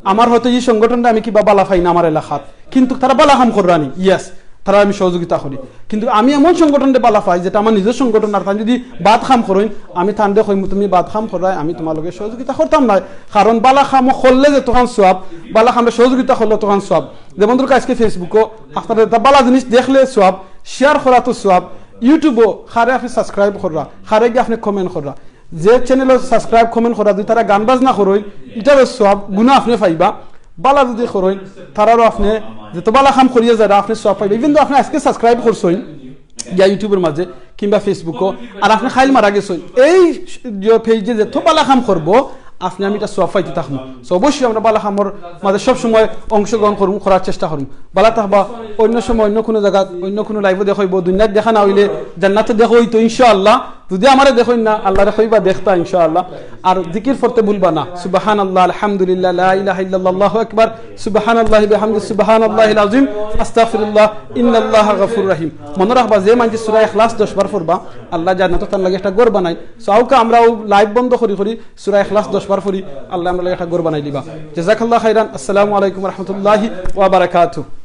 আমার হয়তো ই সংগঠনটা আমি কিবা বালা পাই না আমার এলাকাত, কিন্তু তারা বালা কাম কররা নি, yes, তারা আমি সহযোগিতা করি। কিন্তু আমি এমন সংগঠনরে বালা পাই যেটা আমার নিজর সংগঠন, আর তাইন যদি বাদ কাম করইন, আমি তানরে কইমু, "তুমি বাদ কাম কররায়, আমি তোমার লগে সহযোগিতা করতাম না।" কারণ বালা কাম করলে যে তখন সওয়াব, বালা কামরে সহযোগিতা করলে তখন সওয়াব। যেমন ধরো আজকে Facebook-ও আপনারা একটা বালা জিনিস দেখলে সওয়াব, share করা তো সওয়াব, YouTube-ও কারে আপনে subscribe কররা, কারে গিয়া আপনে comment কররা, যে channel-ও subscribe comment কররা, যদি তারা গান বাজনা করইন, ইটারও সওয়াব, গুনা আপনে পাইবা। বালা যদি করইন, তারারও আপনে যত বালা কাম করিয়া যারা আপনে সওয়াব পাইবা। Even though আপনে আজকে subscribe করছইন গিয়া YouTube-র মাঝে কিংবা Facebook-ও, আর আপনে খাইল মারা গেছইন, এই যে page-এ যত বালা কাম করবো, আপনে আমি ইটা সওয়াব পাইতে থাকমু। So অবশ্যই আমরা বালা কামর মাঝে সব সময় অংশগ্রহণ করমু, করার চেষ্টা করমু। বালা থাকবা, অন্য সময় অন্য কুনু জাগাত অন্য কুনু live-ও দেখা অইবো, দুনিয়াত দেখা না অইলে জান্নাতো দেখা অইতো ইনশাআল্লাহ। যদি আমারে দেখইন না, আল্লারে কইবা দেখতা ইনশাআল্লাহ। আর জিকির পড়তে ভুলবা না, সুবহানাল্লাহ, আলহামদুলিল্লাহ, লা ইলাহা ইল্লাল্লাহ, আল্লাহু আকবার, সুবহানাল্লাহি বিহামদি, সুবহানাল্লাহিল আযীম, আস্তাগফিরুল্লাহ, ইন্নাল্লাহা গাফুরুর রহিম। মনো রাখবা, যে মানষে সূরা ইখলাস দশ বার পড়বা, আল্লাহ জান্নাতো তার লাগি একটা ঘর বানাইন। So আউক্কা আমরা অউ live বন্ধ করি করি সূরা ইখলাস দশ বার পড়ি, আল্লাহ আমরার লাগি একটা ঘর বানাই দিবা। জাযাকাল্লাহু খাইরান। আসসালামু আলাইকুম ওয়া রাহমাতুল্লাহি ওয়া বারাকাতুহু।